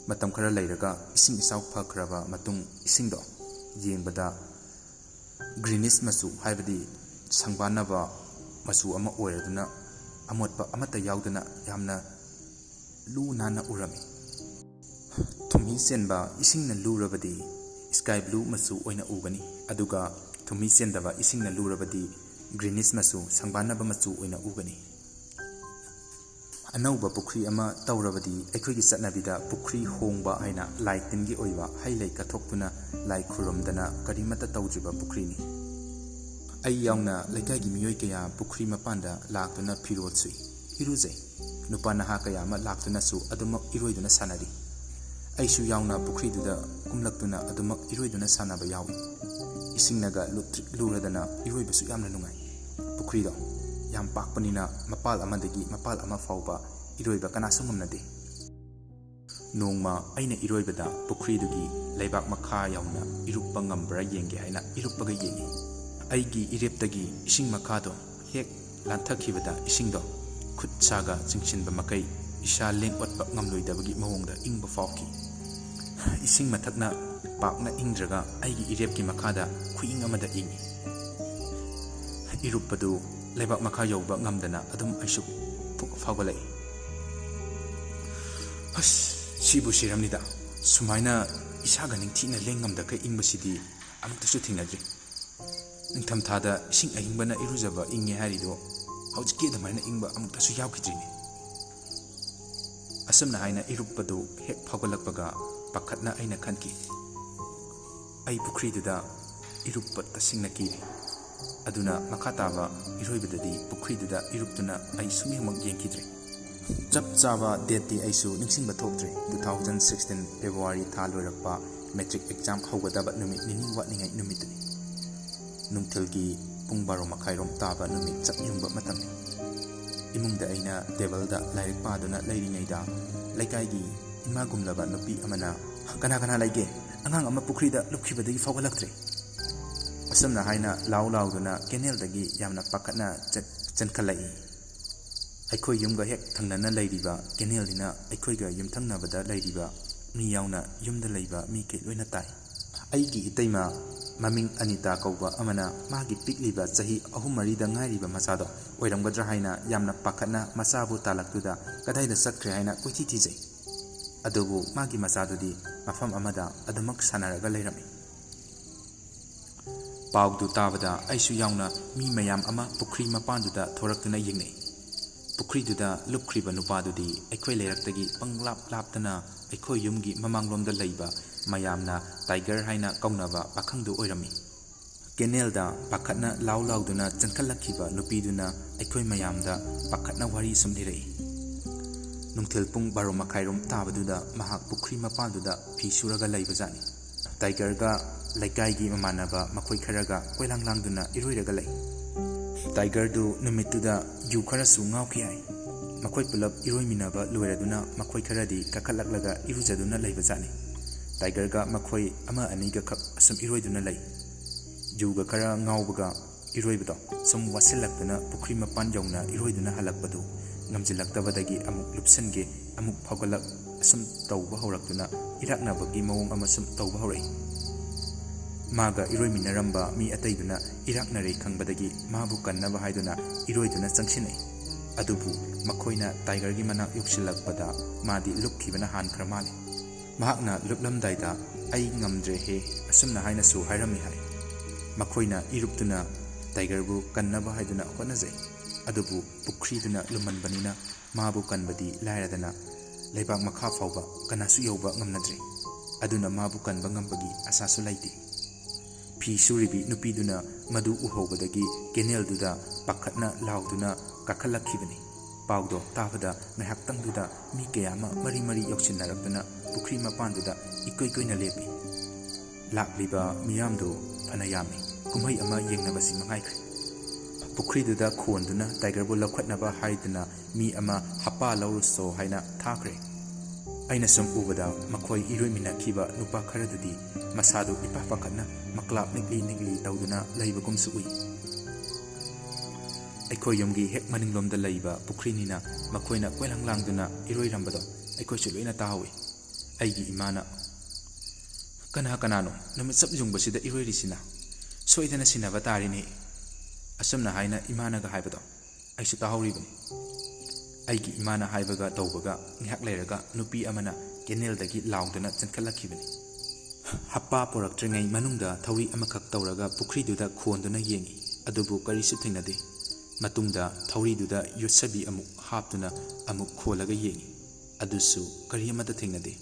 ꯃꯇꯝ ꯈꯔ ꯂꯩꯔꯒ ꯏꯁꯤꯡ ꯏꯆꯥꯎ ꯐꯈ꯭ꯔꯕ ꯃꯇꯨꯡ ꯏꯁꯤꯡꯗꯣ ꯌꯦꯡꯕꯗ greenish ꯃꯆꯨ, ꯍꯥꯏꯕꯗꯤ ꯁꯪꯕꯥꯟꯅꯕ ꯃꯆꯨ ꯑꯃ ꯑꯣꯏꯔꯗꯨꯅ, ꯑꯃꯣꯠꯄ ꯑꯃꯠꯇ ꯌꯥꯎꯗꯅ ꯌꯥꯝꯅ ꯂꯨ ꯅꯥꯟꯅ ꯎꯔꯝꯃꯤ꯫ ꯊꯨꯝꯍꯤ ꯆꯦꯟꯕ ꯏꯁꯤꯡꯅ ꯂꯨꯔꯕꯗꯤ sky blue ꯃꯆꯨ ꯑꯣꯏꯅ ꯎꯒꯅꯤ, ꯑꯗꯨꯒ ꯊꯨꯝꯍꯤ ꯆꯦꯟꯗꯕ ꯏꯁꯤꯡꯅ ꯂꯨꯔꯕꯗꯤ greenish ꯃꯆꯨ, ꯁꯪꯕꯥꯟꯅꯕ ꯃꯆꯨ ꯑꯣꯏꯅ ꯎꯒꯅꯤ꯫ ꯑꯅꯧꯕ ꯄꯨꯈ꯭ꯔꯤ ꯑꯃ ꯇꯧꯔꯕꯗꯤ ꯑꯩꯈꯣꯏꯒꯤ ꯆꯠꯅꯕꯤꯗ ꯄꯨꯈ꯭ꯔꯤ ꯍꯣꯡꯕ ꯍꯥꯏꯅ ꯂꯥꯏ ꯇꯤꯟꯒꯤ ꯑꯣꯏꯕ ꯍꯩ ꯂꯩ ꯀꯠꯊꯣꯛꯇꯨꯅ ꯂꯥꯏ ꯈꯨꯔꯨꯝꯗꯅ ꯀꯔꯤꯃꯠꯇ ꯇꯧꯗ꯭ꯔꯤꯕ ꯄꯨꯈ꯭ꯔꯤꯅꯤ꯫ ꯑꯩ ꯌꯥꯎꯅ ꯂꯩꯀꯥꯏꯒꯤ ꯃꯤꯑꯣꯏ ꯀꯌꯥ ꯄꯨꯈ꯭ꯔꯤ ꯃꯄꯥꯟꯗ ꯂꯥꯛꯇꯨꯅ ꯐꯤꯔꯣꯜ ꯁꯨꯏ, ꯏꯔꯨꯖꯩ꯫ ꯅꯨꯄꯥ ꯅꯍꯥ ꯀꯌꯥ ꯑꯃ ꯂꯥꯛꯇꯨꯅꯁꯨ ꯑꯗꯨꯃꯛ ꯏꯔꯣꯏꯗꯨꯅ ꯁꯥꯟꯅꯔꯤ꯫ ꯑꯩꯁꯨ ꯌꯥꯎꯅ ꯄꯨꯈ꯭ꯔꯤꯗꯨꯗ ꯀꯨꯝꯂꯛꯇꯨꯅ ꯑꯗꯨꯃꯛ ꯏꯔꯣꯏꯗꯨꯅ ꯁꯥꯟꯅꯕ ꯌꯥꯎꯏ꯫ ꯏꯁꯤꯡꯅꯒ ꯂꯨꯇ꯭ꯔꯤꯛ ꯂꯨꯔꯗꯅ ꯏꯔꯣꯏꯕꯁꯨ ꯌꯥꯝꯅ ꯅꯨꯡꯉꯥꯏ꯫ ꯄꯨꯈ꯭ꯔꯤꯗꯣ ꯌꯥꯝ ꯄꯥꯛꯄꯅꯤꯅ ꯃꯄꯥꯜ ꯑꯃꯗꯒꯤ ꯃꯄꯥꯜ ꯑꯃ ꯐꯥꯎꯕ ꯏꯔꯣꯏꯕ ꯀꯅꯥꯁꯨ ꯉꯝꯅꯗꯦ꯫ ꯅꯣꯡꯃ ꯑꯩꯅ ꯏꯔꯣꯏꯕꯗ ꯄꯨꯈ꯭ꯔꯤꯗꯨꯒꯤ ꯂꯩꯕꯥꯛ ꯃꯈꯥ ꯌꯧꯅ ꯏꯔꯨꯞꯄ ꯉꯝꯕ꯭ꯔꯥ ꯌꯦꯡꯒꯦ ꯍꯥꯏꯅ ꯏꯔꯨꯞꯄꯒ ꯌꯦꯡꯉꯤ꯫ ꯑꯩꯒꯤ ꯏꯔꯦꯞꯇꯒꯤ ꯏꯁꯤꯡ ꯃꯈꯥꯗꯣ ꯍꯦꯛ ꯂꯥꯟꯊꯈꯤꯕꯗ ꯏꯁꯤꯡꯗꯣ ꯈꯨꯠ ꯁꯥꯒ ꯆꯤꯡꯁꯤꯟꯕ ꯃꯈꯩ ꯏꯁꯥ ꯂꯦꯡ ꯑꯣꯠꯄ ꯉꯝꯂꯣꯏꯗꯕꯒꯤ ꯃꯑꯣꯡꯗ ꯏꯪꯕ ꯐꯥꯎꯈꯤ꯫ ꯏꯁꯤꯡ ꯃꯊꯛꯅ ꯄꯥꯛꯅ ꯏꯪꯗ꯭ꯔꯒ ꯑꯩꯒꯤ ꯏꯔꯦꯞꯀꯤ ꯃꯈꯥꯗ ꯈꯨꯏꯪ ꯑꯃꯗ ꯏꯪꯉꯤ꯫ ꯏꯔꯨꯞꯄꯗꯨ ꯂꯩꯕꯥꯛ ꯃꯈꯥ ꯌꯧꯕ ꯉꯝꯗꯅ ꯑꯗꯨꯝ ꯑꯩꯁꯨ ꯐꯨꯛ ꯐꯥꯎꯒꯠꯂꯛꯏ꯫ ꯑꯁ, ꯁꯤꯕꯨ ꯁꯤꯔꯝꯅꯤꯗ꯫ ꯁꯨꯃꯥꯏꯅ ꯏꯁꯥꯒ ꯅꯤꯡꯊꯤꯅ ꯂꯦꯡ ꯉꯝꯗꯈꯩ ꯏꯪꯕꯁꯤꯗꯤ ꯑꯃꯨꯛꯇꯁꯨ ꯊꯦꯡꯅꯗ꯭ꯔꯤ꯫ ꯅꯤꯡꯊꯝꯊꯥꯗ ꯏꯁꯤꯡ ꯑꯏꯪꯕꯅ ꯏꯔꯨꯖꯕ ꯏꯪꯉꯦ ꯍꯥꯏꯔꯤꯗꯣ ꯍꯧꯖꯤꯛꯀꯤ ꯑꯗꯨꯃꯥꯏꯅ ꯏꯪꯕ ꯑꯃꯨꯛꯇꯁꯨ ꯌꯥꯎꯈꯤꯗ꯭ꯔꯤꯅꯦ꯫ ꯑꯁꯨꯝꯅ ꯍꯥꯏꯅ ꯏꯔꯨꯞꯄꯗꯨ ꯍꯦꯛ ꯐꯥꯎꯒꯠꯂꯛꯄꯒ ꯄꯥꯈꯠꯅ ꯑꯩꯅ ꯈꯟꯈꯤ, "ꯑꯩ ꯄꯨꯈ꯭ꯔꯤꯗꯨꯗ ꯏꯔꯨꯞꯄ ꯇꯁꯦꯡꯅ ꯀꯤꯔꯦ"꯫ ꯑꯗꯨꯅ ꯃꯈꯥ ꯇꯥꯕ ꯏꯔꯣꯏꯕꯗꯗꯤ ꯄꯨꯈ꯭ꯔꯤꯗꯨꯗ ꯏꯔꯨꯞꯇꯨꯅ ꯑꯩ ꯁꯨꯡꯌꯦꯡꯃꯛ ꯌꯦꯡꯈꯤꯗ꯭ꯔꯦ꯫ ꯆꯞ ꯆꯥꯕ ꯗꯦꯠꯇꯤ ꯑꯩꯁꯨ ꯅꯤꯡꯁꯤꯡꯕ ꯊꯣꯛꯇ꯭ꯔꯦ꯫ Two thousand sixteen February ꯊꯥ ꯂꯣꯏꯔꯛꯄ, ꯃꯦꯇ꯭ꯔꯤꯛ ꯑꯦꯛꯖꯥꯝ ꯍꯧꯒꯗꯕ ꯅꯨꯃꯤꯠ ꯅꯤꯅꯤ ꯋꯥꯠꯂꯤꯉꯩ ꯅꯨꯃꯤꯠꯇꯨꯅꯤ꯫ ꯅꯨꯡꯊꯤꯜꯒꯤ ꯄꯨꯡ ꯕꯥꯔꯣ ꯃꯈꯥꯏꯔꯣꯝ ꯇꯥꯕ ꯅꯨꯃꯤꯠ ꯆꯞ ꯌꯨꯡꯕ ꯃꯇꯝꯅꯤ꯫ ꯏꯃꯨꯡꯗ ꯑꯩꯅ ꯇꯦꯕꯜꯗ ꯂꯥꯏꯔꯤꯛ ꯄꯥꯗꯨꯅ ꯂꯩꯔꯤꯉꯩꯗ, ꯂꯩꯀꯥꯏꯒꯤ ꯏꯃꯥꯒꯨꯝꯂꯕ ꯅꯨꯄꯤ ꯑꯃꯅ, "ꯀꯅꯥ ꯀꯅꯥ ꯂꯩꯒꯦ? ꯑꯉꯥꯡ ꯑꯃ ꯄꯨꯈ꯭ꯔꯤꯗ ꯂꯨꯞꯈꯤꯕꯗꯒꯤ ꯐꯥꯎꯒꯠꯂꯛꯇ꯭ꯔꯦ!" ꯑꯁꯨꯝꯅ ꯍꯥꯏꯅ ꯂꯥꯎ ꯂꯥꯎꯗꯨꯅ ꯀꯦꯅꯦꯜꯗꯒꯤ ꯌꯥꯝꯅ ꯄꯥꯈꯠꯅ ꯆꯠ-, ꯆꯦꯟꯈꯠꯂꯛꯏ꯫ ꯑꯩꯈꯣꯏ ꯌꯨꯝꯒ ꯍꯦꯛ ꯊꯪꯅꯅ ꯂꯩꯔꯤꯕ ꯀꯦꯅꯦꯜꯗꯨꯅ ꯑꯩꯈꯣꯏꯒ ꯌꯨꯝꯊꯪꯅꯕꯗ ꯂꯩꯔꯤꯕ ꯃꯤ ꯌꯥꯎꯅ ꯌꯨꯝꯗ ꯂꯩꯕ ꯃꯤꯈꯩ ꯂꯣꯏꯅ ꯇꯥꯏ꯫ ꯑꯩꯒꯤ ꯏꯇꯩꯃ ꯃꯃꯤꯡ ꯑꯅꯤꯇꯥ ꯀꯧꯕ ꯑꯃꯅ ꯃꯥꯒꯤ ꯄꯤꯛꯂꯤꯕ ꯆꯍꯤ ꯑꯍꯨꯝ ꯃꯔꯤꯗ ꯉꯥꯏꯔꯤꯕ ꯃꯆꯥꯗꯣ ꯑꯣꯏꯔꯝꯒꯗ꯭ꯔꯥ ꯍꯥꯏꯅ ꯌꯥꯝꯅ ꯄꯥꯈꯠꯅ ꯃꯆꯥꯕꯨ ꯇꯥꯜꯂꯛꯇꯨꯗ ꯀꯗꯥꯏꯗ ꯆꯠꯈ꯭ꯔꯦ ꯍꯥꯏꯅ ꯀꯣꯏꯊꯤ ꯊꯤꯖꯩ꯫ ꯑꯗꯨꯕꯨ ꯃꯥꯒꯤ ꯃꯆꯥꯗꯨꯗꯤ ꯃꯐꯝ ꯑꯃꯗ ꯑꯗꯨꯃꯛ ꯁꯥꯟꯅꯔꯒ ꯂꯩꯔꯝꯃꯤ꯫ ꯄꯥꯎꯗꯨ ꯇꯥꯕꯗ ꯑꯩꯁꯨ ꯌꯥꯎꯅ ꯃꯤ ꯃꯌꯥꯝ ꯑꯃ ꯄꯨꯈ꯭ꯔꯤ ꯃꯄꯥꯟꯗꯨꯗ ꯊꯣꯔꯛꯇꯨꯅ ꯌꯦꯡꯅꯩ꯫ ꯄꯨꯈ꯭ꯔꯤꯗꯨꯗ ꯂꯨꯞꯈ꯭ꯔꯤꯕ ꯅꯨꯄꯥꯗꯨꯗꯤ ꯑꯩꯈꯣꯏ ꯂꯩꯔꯛꯇꯒꯤ ꯄꯪꯂꯥꯞ ꯂꯥꯞꯇꯅ ꯑꯩꯈꯣꯏ ꯌꯨꯝꯒꯤ ꯃꯃꯥꯡꯂꯣꯝꯗ ꯂꯩꯕ ꯃꯌꯥꯝꯅ ꯇꯥꯏꯒꯔ ꯍꯥꯏꯅ ꯀꯧꯅꯕ ꯄꯥꯈꯪꯗꯨ ꯑꯣꯏꯔꯝꯃꯤ꯫ ꯀꯦꯅꯦꯜꯗ ꯄꯥꯈꯠꯅ ꯂꯥꯎ ꯂꯥꯎꯗꯨꯅ ꯆꯦꯟꯈꯠꯂꯛꯈꯤꯕ ꯅꯨꯄꯤꯗꯨꯅ ꯑꯩꯈꯣꯏ ꯃꯌꯥꯝꯗ ꯄꯥꯈꯠꯅ ꯋꯥꯔꯤ ꯁꯨꯝ ꯂꯤꯔꯛꯏ꯫ ꯅꯨꯡꯊꯤꯜ ꯄꯨꯡ ꯕꯥꯔꯣ ꯃꯈꯥꯏꯔꯣꯝ ꯇꯥꯕꯗꯨꯗ ꯃꯍꯥꯛ ꯄꯨꯈ꯭ꯔꯤ ꯃꯄꯥꯟꯗꯨꯗ ꯐꯤ ꯁꯨꯔꯒ ꯂꯩꯕꯖꯥꯠꯅꯤ꯫ ꯇꯥꯏꯒꯔꯒ ꯂꯩꯀꯥꯏꯒꯤ ꯃꯃꯥꯟꯅꯕ ꯃꯈꯣꯏ ꯈꯔꯒ ꯀꯣꯏꯂꯥꯡ ꯂꯥꯡꯗꯨꯅ ꯏꯔꯣꯏꯔꯒ ꯂꯩ꯫ ꯇꯥꯏꯒꯔꯗꯨ ꯅꯨꯃꯤꯠꯇꯨꯗ ꯌꯨ ꯈꯔꯁꯨ ꯉꯥꯎꯈꯤ ꯍꯥꯏ꯫ ꯃꯈꯣꯏ ꯄꯨꯂꯞ ꯏꯔꯣꯏꯃꯤꯟꯅꯕ ꯂꯣꯏꯔꯗꯨꯅ ꯃꯈꯣꯏ ꯈꯔꯗꯤ ꯀꯥꯈꯠꯂꯛꯂꯒ ꯏꯔꯨꯖꯗꯨꯅ ꯂꯩꯕꯖꯥꯠꯅꯤ꯫ ꯇꯥꯏꯒꯔꯒ ꯃꯈꯣꯏ ꯑꯃ ꯑꯅꯤꯒ ꯈꯛ ꯑꯁꯨꯝ ꯏꯔꯣꯏꯗꯨꯅ ꯂꯩ꯫ ꯌꯨꯒ ꯈꯔ ꯉꯥꯎꯕꯒ ꯏꯔꯣꯏꯕꯗꯣ ꯁꯨꯝ ꯋꯥꯁꯤꯜꯂꯛꯇꯨꯅ ꯄꯨꯈ꯭ꯔꯤ ꯃꯄꯥꯟ ꯌꯧꯅ ꯏꯔꯣꯏꯗꯨꯅ ꯍꯜꯂꯛꯄꯗꯨ ꯉꯝꯖꯤꯜꯂꯛꯇꯕꯗꯒꯤ ꯑꯃꯨꯛ ꯂꯨꯞꯁꯤꯟꯒꯦ, ꯑꯃꯨꯛ ꯐꯥꯎꯒꯠꯂꯛ ꯑꯁꯨꯝ ꯇꯧꯕ ꯍꯧꯔꯛꯇꯨꯅ ꯏꯔꯥꯛꯅꯕꯒꯤ ꯃꯑꯣꯡ ꯑꯃ ꯁꯨꯝ ꯇꯧꯕ ꯍꯧꯔꯛꯏ꯫ ꯃꯥꯒ ꯏꯔꯣꯏꯃꯤꯟꯅꯔꯝꯕ ꯃꯤ ꯑꯇꯩꯗꯨꯅ ꯏꯔꯥꯛꯅꯔꯦ ꯈꯪꯕꯗꯒꯤ ꯃꯥꯕꯨ ꯀꯟꯅꯕ ꯍꯥꯏꯗꯨꯅ ꯏꯔꯣꯏꯗꯨꯅ ꯆꯪꯁꯤꯟꯅꯩ꯫ ꯑꯗꯨꯕꯨ ꯃꯈꯣꯏꯅ ꯇꯥꯏꯒꯔꯒꯤ ꯃꯅꯥꯛ ꯌꯧꯁꯤꯜꯂꯛꯄꯗ ꯃꯥꯗꯤ ꯂꯨꯞꯈꯤꯕꯅ ꯍꯥꯟꯈ꯭ꯔ ꯃꯥꯜꯂꯤ꯫ ꯃꯍꯥꯛꯅ ꯂꯨꯞꯂꯝꯗꯥꯏꯗ, "ꯑꯩ ꯉꯝꯗ꯭ꯔꯦꯍꯦ" ꯑꯁꯨꯝꯅ ꯍꯥꯏꯅꯁꯨ ꯍꯥꯏꯔꯝꯃꯤ ꯍꯥꯏ꯫ ꯃꯈꯣꯏꯅ ꯏꯔꯨꯞꯇꯨꯅ ꯇꯥꯏꯒꯔꯕꯨ ꯀꯟꯅꯕ ꯍꯥꯏꯗꯨꯅ ꯍꯣꯠꯅꯖꯩ꯫ ꯑꯗꯨꯕꯨ ꯄꯨꯈ꯭ꯔꯤꯗꯨꯅ ꯂꯨꯝꯃꯟꯕꯅꯤꯅ ꯃꯥꯕꯨ ꯀꯟꯕꯗꯤ ꯂꯥꯏꯔꯗꯅ ꯂꯩꯕꯥꯛ ꯃꯈꯥ ꯐꯥꯎꯕ ꯀꯅꯥꯁꯨ ꯌꯧꯕ ꯉꯝꯅꯗ꯭ꯔꯦ꯫ ꯑꯗꯨꯅ ꯃꯥꯕꯨ ꯀꯟꯕ ꯉꯝꯕꯒꯤ ꯑꯁꯥꯁꯨ ꯂꯩꯇꯦ꯫ ꯐꯤ ꯁꯨꯔꯤꯕꯤ ꯅꯨꯄꯤꯗꯨꯅ ꯃꯗꯨ ꯎꯍꯧꯕꯗꯒꯤ ꯀꯦꯅꯦꯜꯗꯨꯗ ꯄꯥꯈꯠꯅ ꯂꯥꯎꯗꯨꯅ ꯀꯥꯈꯠꯂꯛꯈꯤꯕꯅꯤ꯫ ꯄꯥꯎꯗꯣ ꯇꯥꯕꯗ ꯉꯥꯏꯍꯥꯛꯇꯪꯗꯨꯗ ꯃꯤ ꯀꯌꯥ ꯑꯃ ꯃꯔꯤ ꯃꯔꯤ ꯌꯧꯁꯤꯟꯅꯔꯛꯇꯨꯅ ꯄꯨꯈ꯭ꯔꯤ ꯃꯄꯥꯟꯗꯨꯗ ꯏꯀꯣꯏ ꯀꯣꯏꯅ ꯂꯦꯞꯄꯤ꯫ ꯂꯥꯛꯂꯤꯕ ꯃꯤꯌꯥꯝꯗꯨ ꯐꯅ ꯌꯥꯝꯃꯤ꯫ ꯀꯨꯝꯍꯩ ꯑꯃ ꯌꯦꯡꯅꯕꯁꯤ ꯃꯉꯥꯏꯈ꯭ꯔꯦ꯫ ꯄꯨꯈ꯭ꯔꯤꯗꯨꯗ ꯈꯣꯟꯗꯨꯅ ꯇꯥꯏꯒꯔꯕꯨ ꯂꯧꯈꯠꯅꯕ ꯍꯥꯏꯗꯨꯅ ꯃꯤ ꯑꯃ ꯍꯞꯄꯥ ꯂꯧꯔꯨꯆꯣ ꯍꯥꯏꯅ ꯊꯥꯈ꯭ꯔꯦ꯫ ꯑꯩꯅ ꯁꯨꯝ ꯎꯕꯗ ꯃꯈꯣꯏ ꯏꯔꯣꯏꯃꯤꯟꯅꯈꯤꯕ ꯅꯨꯄꯥ ꯈꯔꯗꯨꯗꯤ ꯃꯁꯥꯗꯨ ꯏꯄꯥ ꯄꯥꯈꯠꯅ ꯃꯀ꯭ꯂꯥꯞ ꯅꯤꯛꯂꯤ ꯅꯤꯛꯂꯤ ꯇꯧꯗꯨꯅ ꯂꯩꯕꯒꯨꯝꯁꯨ ꯎꯏ꯫ ꯑꯩꯈꯣꯏ ꯌꯨꯝꯒꯤ ꯍꯦꯛ ꯃꯅꯤꯡꯂꯣꯝꯗ ꯂꯩꯕ ꯄꯨꯈ꯭ꯔꯤꯅꯤꯅ ꯃꯈꯣꯏꯅ ꯀꯣꯏꯂꯥꯡ ꯂꯥꯡꯗꯨꯅ ꯏꯔꯣꯏꯔꯝꯕꯗꯣ ꯑꯩꯈꯣꯏꯁꯨ ꯂꯣꯏꯅ ꯇꯥꯍꯧꯏ꯫ ꯑꯩꯒꯤ ꯏꯃꯥꯅ, "ꯀꯅꯥ ꯀꯅꯥꯅꯣ ꯅꯨꯃꯤꯠ ꯆꯞ ꯌꯨꯡꯕꯁꯤꯗ ꯏꯔꯣꯏꯔꯤꯁꯤꯅ? ꯁꯣꯏꯗꯅ ꯁꯤꯟꯅꯕ ꯇꯥꯔꯤꯅꯦ꯫" ꯑꯁꯨꯝꯅ ꯍꯥꯏꯅ ꯏꯃꯥꯅꯒ ꯍꯥꯏꯕꯗꯣ ꯑꯩꯁꯨ ꯇꯥꯍꯧꯔꯤꯕꯅꯤ꯫ ꯑꯩꯒꯤ ꯏꯃꯥꯅ ꯍꯥꯏꯕꯒ ꯇꯧꯕꯒ ꯉꯥꯏꯍꯥꯛ ꯂꯩꯔꯒ ꯅꯨꯄꯤ ꯑꯃꯅ ꯀꯦꯅꯦꯜꯗꯒꯤ ꯂꯥꯎꯗꯨꯅ ꯆꯦꯟꯈꯠꯂꯛꯈꯤꯕꯅꯤ꯫ ꯍꯞꯄꯥ ꯄꯨꯔꯛꯇ꯭ꯔꯤꯉꯩ ꯃꯅꯨꯡꯗ ꯊꯧꯔꯤ ꯑꯃꯈꯛ ꯇꯧꯔꯒ ꯄꯨꯈ꯭ꯔꯤꯗꯨꯗ ꯈꯣꯟꯗꯨꯅ ꯌꯦꯡꯏ, ꯑꯗꯨꯕꯨ ꯀꯔꯤꯁꯨ ꯊꯦꯡꯅꯗꯦ꯫ ꯃꯇꯨꯡꯗ ꯊꯧꯔꯤꯗꯨꯗ ꯌꯣꯠꯁꯕꯤ ꯑꯃꯨꯛ ꯍꯥꯞꯇꯨꯅ ꯑꯃꯨꯛ ꯈꯣꯜꯂꯒ ꯌꯦꯡꯏ, ꯑꯗꯨꯁꯨ ꯀꯔꯤ ꯑꯃꯠꯇ ꯊꯦꯡꯅꯗꯦ꯫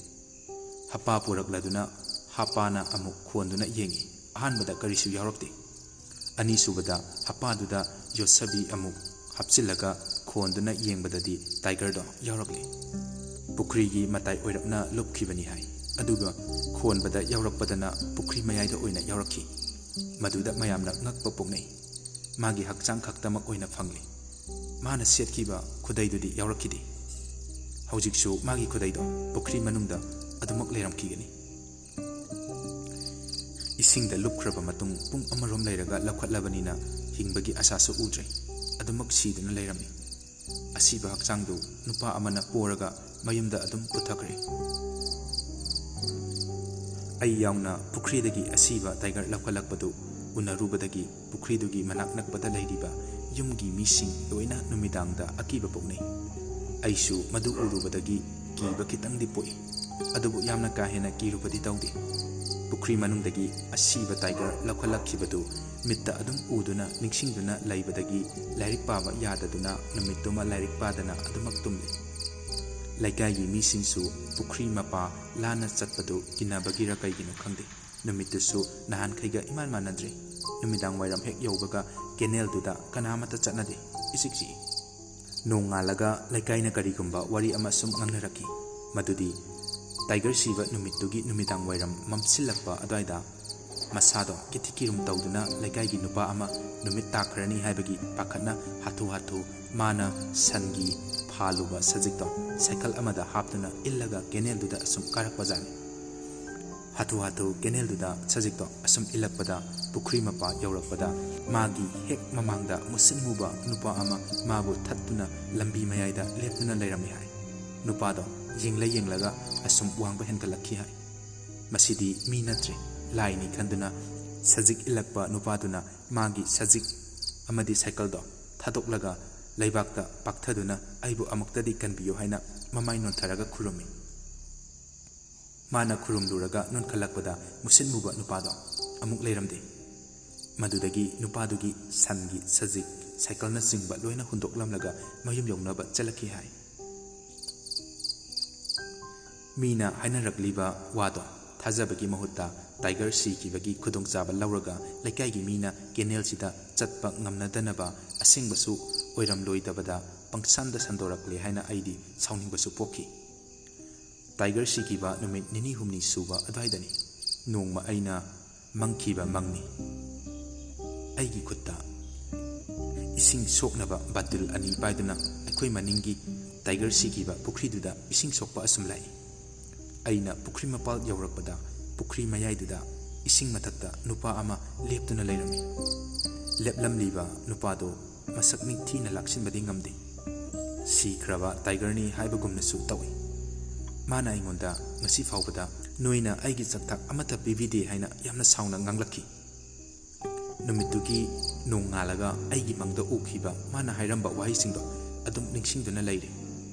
ꯍꯞꯄꯥ ꯄꯨꯔꯛꯂꯗꯨꯅ ꯍꯞꯄꯥꯅ ꯑꯃꯨꯛ ꯈꯣꯟꯗꯨꯅ ꯌꯦꯡꯏ꯫ ꯑꯍꯥꯟꯕꯗ ꯀꯔꯤꯁꯨ ꯌꯥꯎꯔꯛꯇꯦ꯫ ꯑꯅꯤꯁꯨꯕꯗ ꯍꯞꯄꯥꯗꯨꯗ ꯌꯣꯠꯁꯕꯤ ꯑꯃꯨꯛ ꯍꯥꯞꯆꯤꯜꯂꯒ ꯈꯣꯟꯗꯨꯅ ꯌꯦꯡꯕꯗꯗꯤ ꯇꯥꯏꯒꯔꯗꯣ ꯌꯥꯎꯔꯛꯂꯦ꯫ ꯄꯨꯈ꯭ꯔꯤꯒꯤ ꯃꯇꯥꯏ ꯑꯣꯏꯔꯞꯅ ꯂꯨꯞꯈꯤꯕꯅꯤ ꯍꯥꯏ, ꯑꯗꯨꯒ ꯈꯣꯟꯕꯗ ꯌꯥꯎꯔꯛꯄꯗꯅ ꯄꯨꯈ꯭ꯔꯤ ꯃꯌꯥꯏꯗ ꯑꯣꯏꯅ ꯌꯥꯎꯔꯛꯈꯤ꯫ ꯃꯗꯨꯗ ꯃꯌꯥꯝꯅ ꯉꯛꯄ ꯄꯣꯛꯅꯩ꯫ ꯃꯥꯒꯤ ꯍꯛꯆꯥꯡ ꯈꯛꯇꯃꯛ ꯑꯣꯏꯅ ꯐꯪꯂꯤ꯫ ꯃꯥꯅ ꯁꯦꯠꯈꯤꯕ ꯈꯨꯗꯩꯗꯨꯗꯤ ꯌꯥꯎꯔꯛꯈꯤꯗꯦ꯫ ꯍꯧꯖꯤꯛꯁꯨ ꯃꯥꯒꯤ ꯈꯨꯗꯩꯗꯣ ꯄꯨꯈ꯭ꯔꯤ ꯃꯅꯨꯡꯗ ꯑꯗꯨꯃꯛ ꯂꯩꯔꯝꯈꯤꯒꯅꯤ꯫ ꯏꯁꯤꯡꯗ ꯂꯨꯞꯈ꯭ꯔꯕ ꯃꯇꯨꯡ ꯄꯨꯡ ꯑꯃꯔꯣꯝ ꯂꯩꯔꯒ ꯂꯧꯈꯠꯂꯕꯅꯤꯅ ꯍꯤꯡꯕꯒꯤ ꯑꯁꯥꯁꯨ ꯎꯗ꯭ꯔꯦ꯫ ꯑꯗꯨꯃꯛ ꯁꯤꯗꯨꯅ ꯂꯩꯔꯝꯃꯤ꯫ ꯑꯁꯤꯕ ꯍꯛꯆꯥꯡꯗꯨ ꯅꯨꯄꯥ ꯑꯃꯅ ꯄꯣꯔꯒ ꯃꯌꯨꯝꯗ ꯑꯗꯨꯝ ꯄꯨꯊꯈ꯭ꯔꯦ꯫ ꯑꯩ ꯌꯥꯎꯅ ꯄꯨꯈ꯭ꯔꯤꯗꯒꯤ ꯑꯁꯤꯕ ꯇꯥꯏꯒꯔ ꯂꯧꯈꯠꯂꯛꯄꯗꯨ ꯎꯅꯔꯨꯕꯗꯒꯤ ꯄꯨꯈ꯭ꯔꯤꯗꯨꯒꯤ ꯃꯅꯥꯛ ꯅꯛꯄꯗ ꯂꯩꯔꯤꯕ ꯌꯨꯝꯒꯤ ꯃꯤꯁꯤꯡ ꯂꯣꯏꯅ ꯅꯨꯃꯤꯗꯥꯡꯗ ꯑꯀꯤꯕ ꯄꯣꯛꯅꯩ꯫ ꯑꯩꯁꯨ ꯃꯗꯨ ꯎꯔꯨꯕꯗꯒꯤ ꯀꯤꯕ ꯈꯤꯇꯪꯗꯤ ꯄꯣꯛꯏ, ꯑꯗꯨꯕꯨ ꯌꯥꯝꯅ ꯀꯥ ꯍꯦꯟꯅ ꯀꯤꯔꯨꯕꯗꯤ ꯇꯧꯗꯦ꯫ ꯄꯨꯈ꯭ꯔꯤ ꯃꯅꯨꯡꯗꯒꯤ ꯑꯁꯤꯕ ꯇꯥꯏꯒꯔ ꯂꯧꯈꯠꯂꯛꯈꯤꯕꯗꯨ ꯃꯤꯠꯇ ꯑꯗꯨꯝ ꯎꯗꯨꯅ ꯅꯤꯡꯁꯤꯡꯗꯨꯅ ꯂꯩꯕꯗꯒꯤ ꯂꯥꯏꯔꯤꯛ ꯄꯥꯕ ꯌꯥꯗꯗꯨꯅ ꯅꯨꯃꯤꯠꯇꯨꯃ ꯂꯥꯏꯔꯤꯛ ꯄꯥꯗꯅ ꯑꯗꯨꯃꯛ ꯇꯨꯝꯂꯤ꯫ ꯂꯩꯀꯥꯏꯒꯤ ꯃꯤꯁꯤꯡꯁꯨ ꯄꯨꯈ꯭ꯔꯤ ꯃꯄꯥ ꯂꯥꯟꯅ ꯆꯠꯄꯗꯨ ꯀꯤꯅꯕꯒꯤꯔ ꯀꯩꯒꯤꯅꯣ ꯈꯪꯗꯦ, ꯅꯨꯃꯤꯠꯇꯨꯁꯨ ꯅꯍꯥꯟꯈꯩꯒ ꯏꯃꯥꯟ ꯃꯥꯟꯅꯗ꯭ꯔꯦ꯫ ꯅꯨꯃꯤꯗꯥꯡ ꯋꯥꯏꯔꯝ ꯍꯦꯛ ꯌꯧꯕꯒ ꯀꯦꯅꯦꯜꯗꯨꯗ ꯀꯅꯥꯃꯠꯇ ꯆꯠꯅꯗꯦ, ꯏꯆꯤꯛ ꯆꯤꯛꯏ꯫ ꯅꯣꯡꯉꯥꯜꯂꯒ ꯂꯩꯀꯥꯏꯅ ꯀꯔꯤꯒꯨꯝꯕ ꯋꯥꯔꯤ ꯑꯃ ꯁꯨꯝ ꯉꯥꯡꯅꯔꯛꯈꯤ, ꯃꯗꯨꯗꯤ ꯇꯥꯏꯒꯔ ꯁꯤꯕ ꯅꯨꯃꯤꯠꯇꯨꯒꯤ ꯅꯨꯃꯤꯗꯥꯡ ꯋꯥꯏꯔꯝ ꯃꯝꯁꯤꯜꯂꯛꯄ ꯑꯗꯨꯋꯥꯏꯗ ꯃꯁꯥꯗꯣ ꯀꯤꯊꯤ ꯀꯤꯔꯨꯝ ꯇꯧꯗꯨꯅ ꯂꯩꯀꯥꯏꯒꯤ ꯅꯨꯄꯥ ꯑꯃ ꯅꯨꯃꯤꯠ ꯇꯥꯈ꯭ꯔꯅꯤ ꯍꯥꯏꯕꯒꯤ ꯄꯥꯈꯠꯅ ꯍꯥꯊꯨ ꯍꯥꯊꯨ ꯃꯥꯅ ꯁꯟꯒꯤ ꯐꯥꯜꯂꯨꯕ ꯁꯖꯤꯛꯇꯣ ꯁꯥꯏꯀꯜ ꯑꯃꯗ ꯍꯥꯞꯇꯨꯅ ꯏꯜꯂꯒ ꯀꯦꯅꯦꯜꯗꯨꯗ ꯑꯁꯨꯝ ꯀꯥꯔꯛꯄꯖꯥꯠꯅꯤ꯫ ꯍꯥꯊꯨ ꯍꯥꯊꯨ ꯀꯦꯅꯦꯜꯗꯨꯗ ꯁꯖꯤꯛꯇꯣ ꯑꯁꯨꯝ ꯏꯜꯂꯛꯄꯗ, ꯄꯨꯈ꯭ꯔꯤ ꯃꯄꯥ ꯌꯧꯔꯛꯄꯗ, ꯃꯥꯒꯤ ꯍꯦꯛ ꯃꯃꯥꯡꯗ ꯃꯨꯁꯤꯟ ꯃꯨꯕ ꯅꯨꯄꯥ ꯑꯃ ꯃꯥꯕꯨ ꯊꯠꯇꯨꯅ ꯂꯝꯕꯤ ꯃꯌꯥꯏꯗ ꯂꯦꯞꯇꯨꯅ ꯂꯩꯔꯝꯃꯤ ꯍꯥꯏ꯫ ꯅꯨꯄꯥꯗꯣ ꯌꯦꯡꯂ ꯌꯦꯡꯂꯒ ꯑꯁꯨꯝ ꯋꯥꯡꯕ ꯍꯦꯟꯒꯠꯂꯛꯈꯤ ꯍꯥꯏ꯫ ꯃꯁꯤꯗꯤ ꯃꯤ ꯅꯠꯇ꯭ꯔꯦ, ꯂꯥꯏꯅꯤ ꯈꯟꯗꯨꯅ ꯁꯖꯤꯛ ꯏꯜꯂꯛꯄ ꯅꯨꯄꯥꯗꯨꯅ ꯃꯥꯒꯤ ꯁꯖꯤꯛ ꯑꯃꯗꯤ ꯁꯥꯏꯀꯜꯗꯣ ꯊꯥꯗꯣꯛꯂꯒ ꯂꯩꯕꯥꯛꯇ ꯄꯥꯛꯊꯗꯨꯅ "ꯑꯩꯕꯨ ꯑꯃꯨꯛꯇꯗꯤ ꯀꯟꯕꯤꯌꯨ" ꯍꯥꯏꯅ ꯃꯃꯥꯏ ꯅꯣꯟꯊꯔꯒ ꯈꯨꯔꯨꯝꯃꯤ꯫ ꯃꯥꯅ ꯈꯨꯔꯨꯝꯂꯨꯔꯒ ꯅꯣꯟꯈꯠꯂꯛꯄꯗ ꯃꯨꯁꯤꯟ ꯃꯨꯕ ꯅꯨꯄꯥꯗꯣ ꯑꯃꯨꯛ ꯂꯩꯔꯝꯗꯦ꯫ ꯃꯗꯨꯗꯒꯤ ꯅꯨꯄꯥꯗꯨꯒꯤ ꯁꯟꯒꯤ ꯁꯖꯤꯛ, ꯁꯥꯏꯀꯜꯅꯆꯤꯡꯕ ꯂꯣꯏꯅ ꯍꯨꯟꯗꯣꯛꯂꯝꯂꯒ ꯃꯌꯨꯝ ꯌꯧꯅꯕ ꯆꯠꯂꯛꯈꯤ ꯍꯥꯏ꯫ ꯃꯤꯅ ꯍꯥꯏꯅꯔꯛꯂꯤꯕ ꯋꯥꯗꯣ ꯊꯥꯖꯕꯒꯤ ꯃꯍꯨꯠꯇ ꯇꯥꯏꯒꯔ ꯁꯤꯈꯤꯕꯒꯤ ꯈꯨꯗꯣꯡꯆꯥꯕ ꯂꯧꯔꯒ ꯂꯩꯀꯥꯏꯒꯤ ꯃꯤꯅ ꯀꯦꯅꯦꯜꯁꯤꯗ ꯆꯠꯄ ꯉꯝꯅꯗꯅꯕ ꯑꯁꯦꯡꯕꯁꯨ ꯑꯣꯏꯔꯝꯂꯣꯏꯗꯕꯗ ꯄꯪꯁꯟꯗ ꯁꯟꯗꯣꯔꯛꯂꯦ ꯍꯥꯏꯅ ꯑꯩꯗꯤ ꯁꯥꯎꯅꯤꯡꯕꯁꯨ ꯄꯣꯛꯈꯤ꯫ ꯇꯥꯏꯒꯔ ꯁꯤꯈꯤꯕ ꯅꯨꯃꯤꯠ ꯅꯤꯅꯤ ꯍꯨꯝꯅꯤ ꯁꯨꯕ ꯑꯗꯨꯋꯥꯏꯗꯅꯤ꯫ ꯅꯣꯡꯃ ꯑꯩꯅ ꯃꯪꯈꯤꯕ ꯃꯪꯅꯤ꯫ ꯑꯩꯒꯤ ꯈꯨꯠꯇ ꯏꯁꯤꯡ ꯁꯣꯛꯅꯕ ꯕꯥꯇꯤꯜ ꯑꯅꯤ ꯄꯥꯏꯗꯨꯅ ꯑꯩꯈꯣꯏ ꯃꯅꯤꯡꯒꯤ ꯇꯥꯏꯒꯔ ꯁꯤꯈꯤꯕ ꯄꯨꯈ꯭ꯔꯤꯗꯨꯗ ꯏꯁꯤꯡ ꯁꯣꯛꯄ ꯑꯁꯨꯝ ꯂꯥꯛꯏ꯫ ꯑꯩꯅ ꯄꯨꯈ꯭ꯔꯤ ꯃꯄꯥꯜ ꯌꯧꯔꯛꯄꯗ ꯄꯨꯈ꯭ꯔꯤ ꯃꯌꯥꯏꯗꯨꯗ ꯏꯁꯤꯡ ꯃꯊꯛꯇ ꯅꯨꯄꯥ ꯑꯃ ꯂꯦꯞꯇꯨꯅ ꯂꯩꯔꯝꯃꯤ꯫ ꯂꯦꯞꯂꯝꯂꯤꯕ ꯅꯨꯄꯥꯗꯨ ꯃꯁꯛ ꯅꯤꯡꯊꯤꯅ ꯂꯥꯛꯁꯤꯟꯕꯗꯤ ꯉꯝꯗꯦ꯫ ꯁꯤꯈ꯭ꯔꯕ ꯇꯥꯏꯒꯔꯅꯤ ꯍꯥꯏꯕꯒꯨꯝꯅꯁꯨ ꯇꯧꯏ꯫ ꯃꯥꯅ ꯑꯩꯉꯣꯟꯗ ꯉꯁꯤ ꯐꯥꯎꯕꯗ "ꯅꯣꯏꯅ ꯑꯩꯒꯤ ꯆꯥꯛꯊꯥꯛ ꯑꯃꯠꯇ ꯄꯤꯕꯤꯗꯦ" ꯍꯥꯏꯅ ꯌꯥꯝꯅ ꯁꯥꯎꯅ ꯉꯥꯡꯂꯛꯈꯤ꯫ ꯅꯨꯃꯤꯠꯇꯨꯒꯤ ꯅꯣꯡꯉꯥꯜꯂꯒ ꯑꯩꯒꯤ ꯃꯪꯗ ꯎꯈꯤꯕ ꯃꯥꯅ ꯍꯥꯏꯔꯝꯕ ꯋꯥꯍꯩꯁꯤꯡꯗꯣ ꯑꯗꯨꯝ ꯅꯤꯡꯁꯤꯡꯗꯨꯅ ꯂꯩꯔꯦ꯫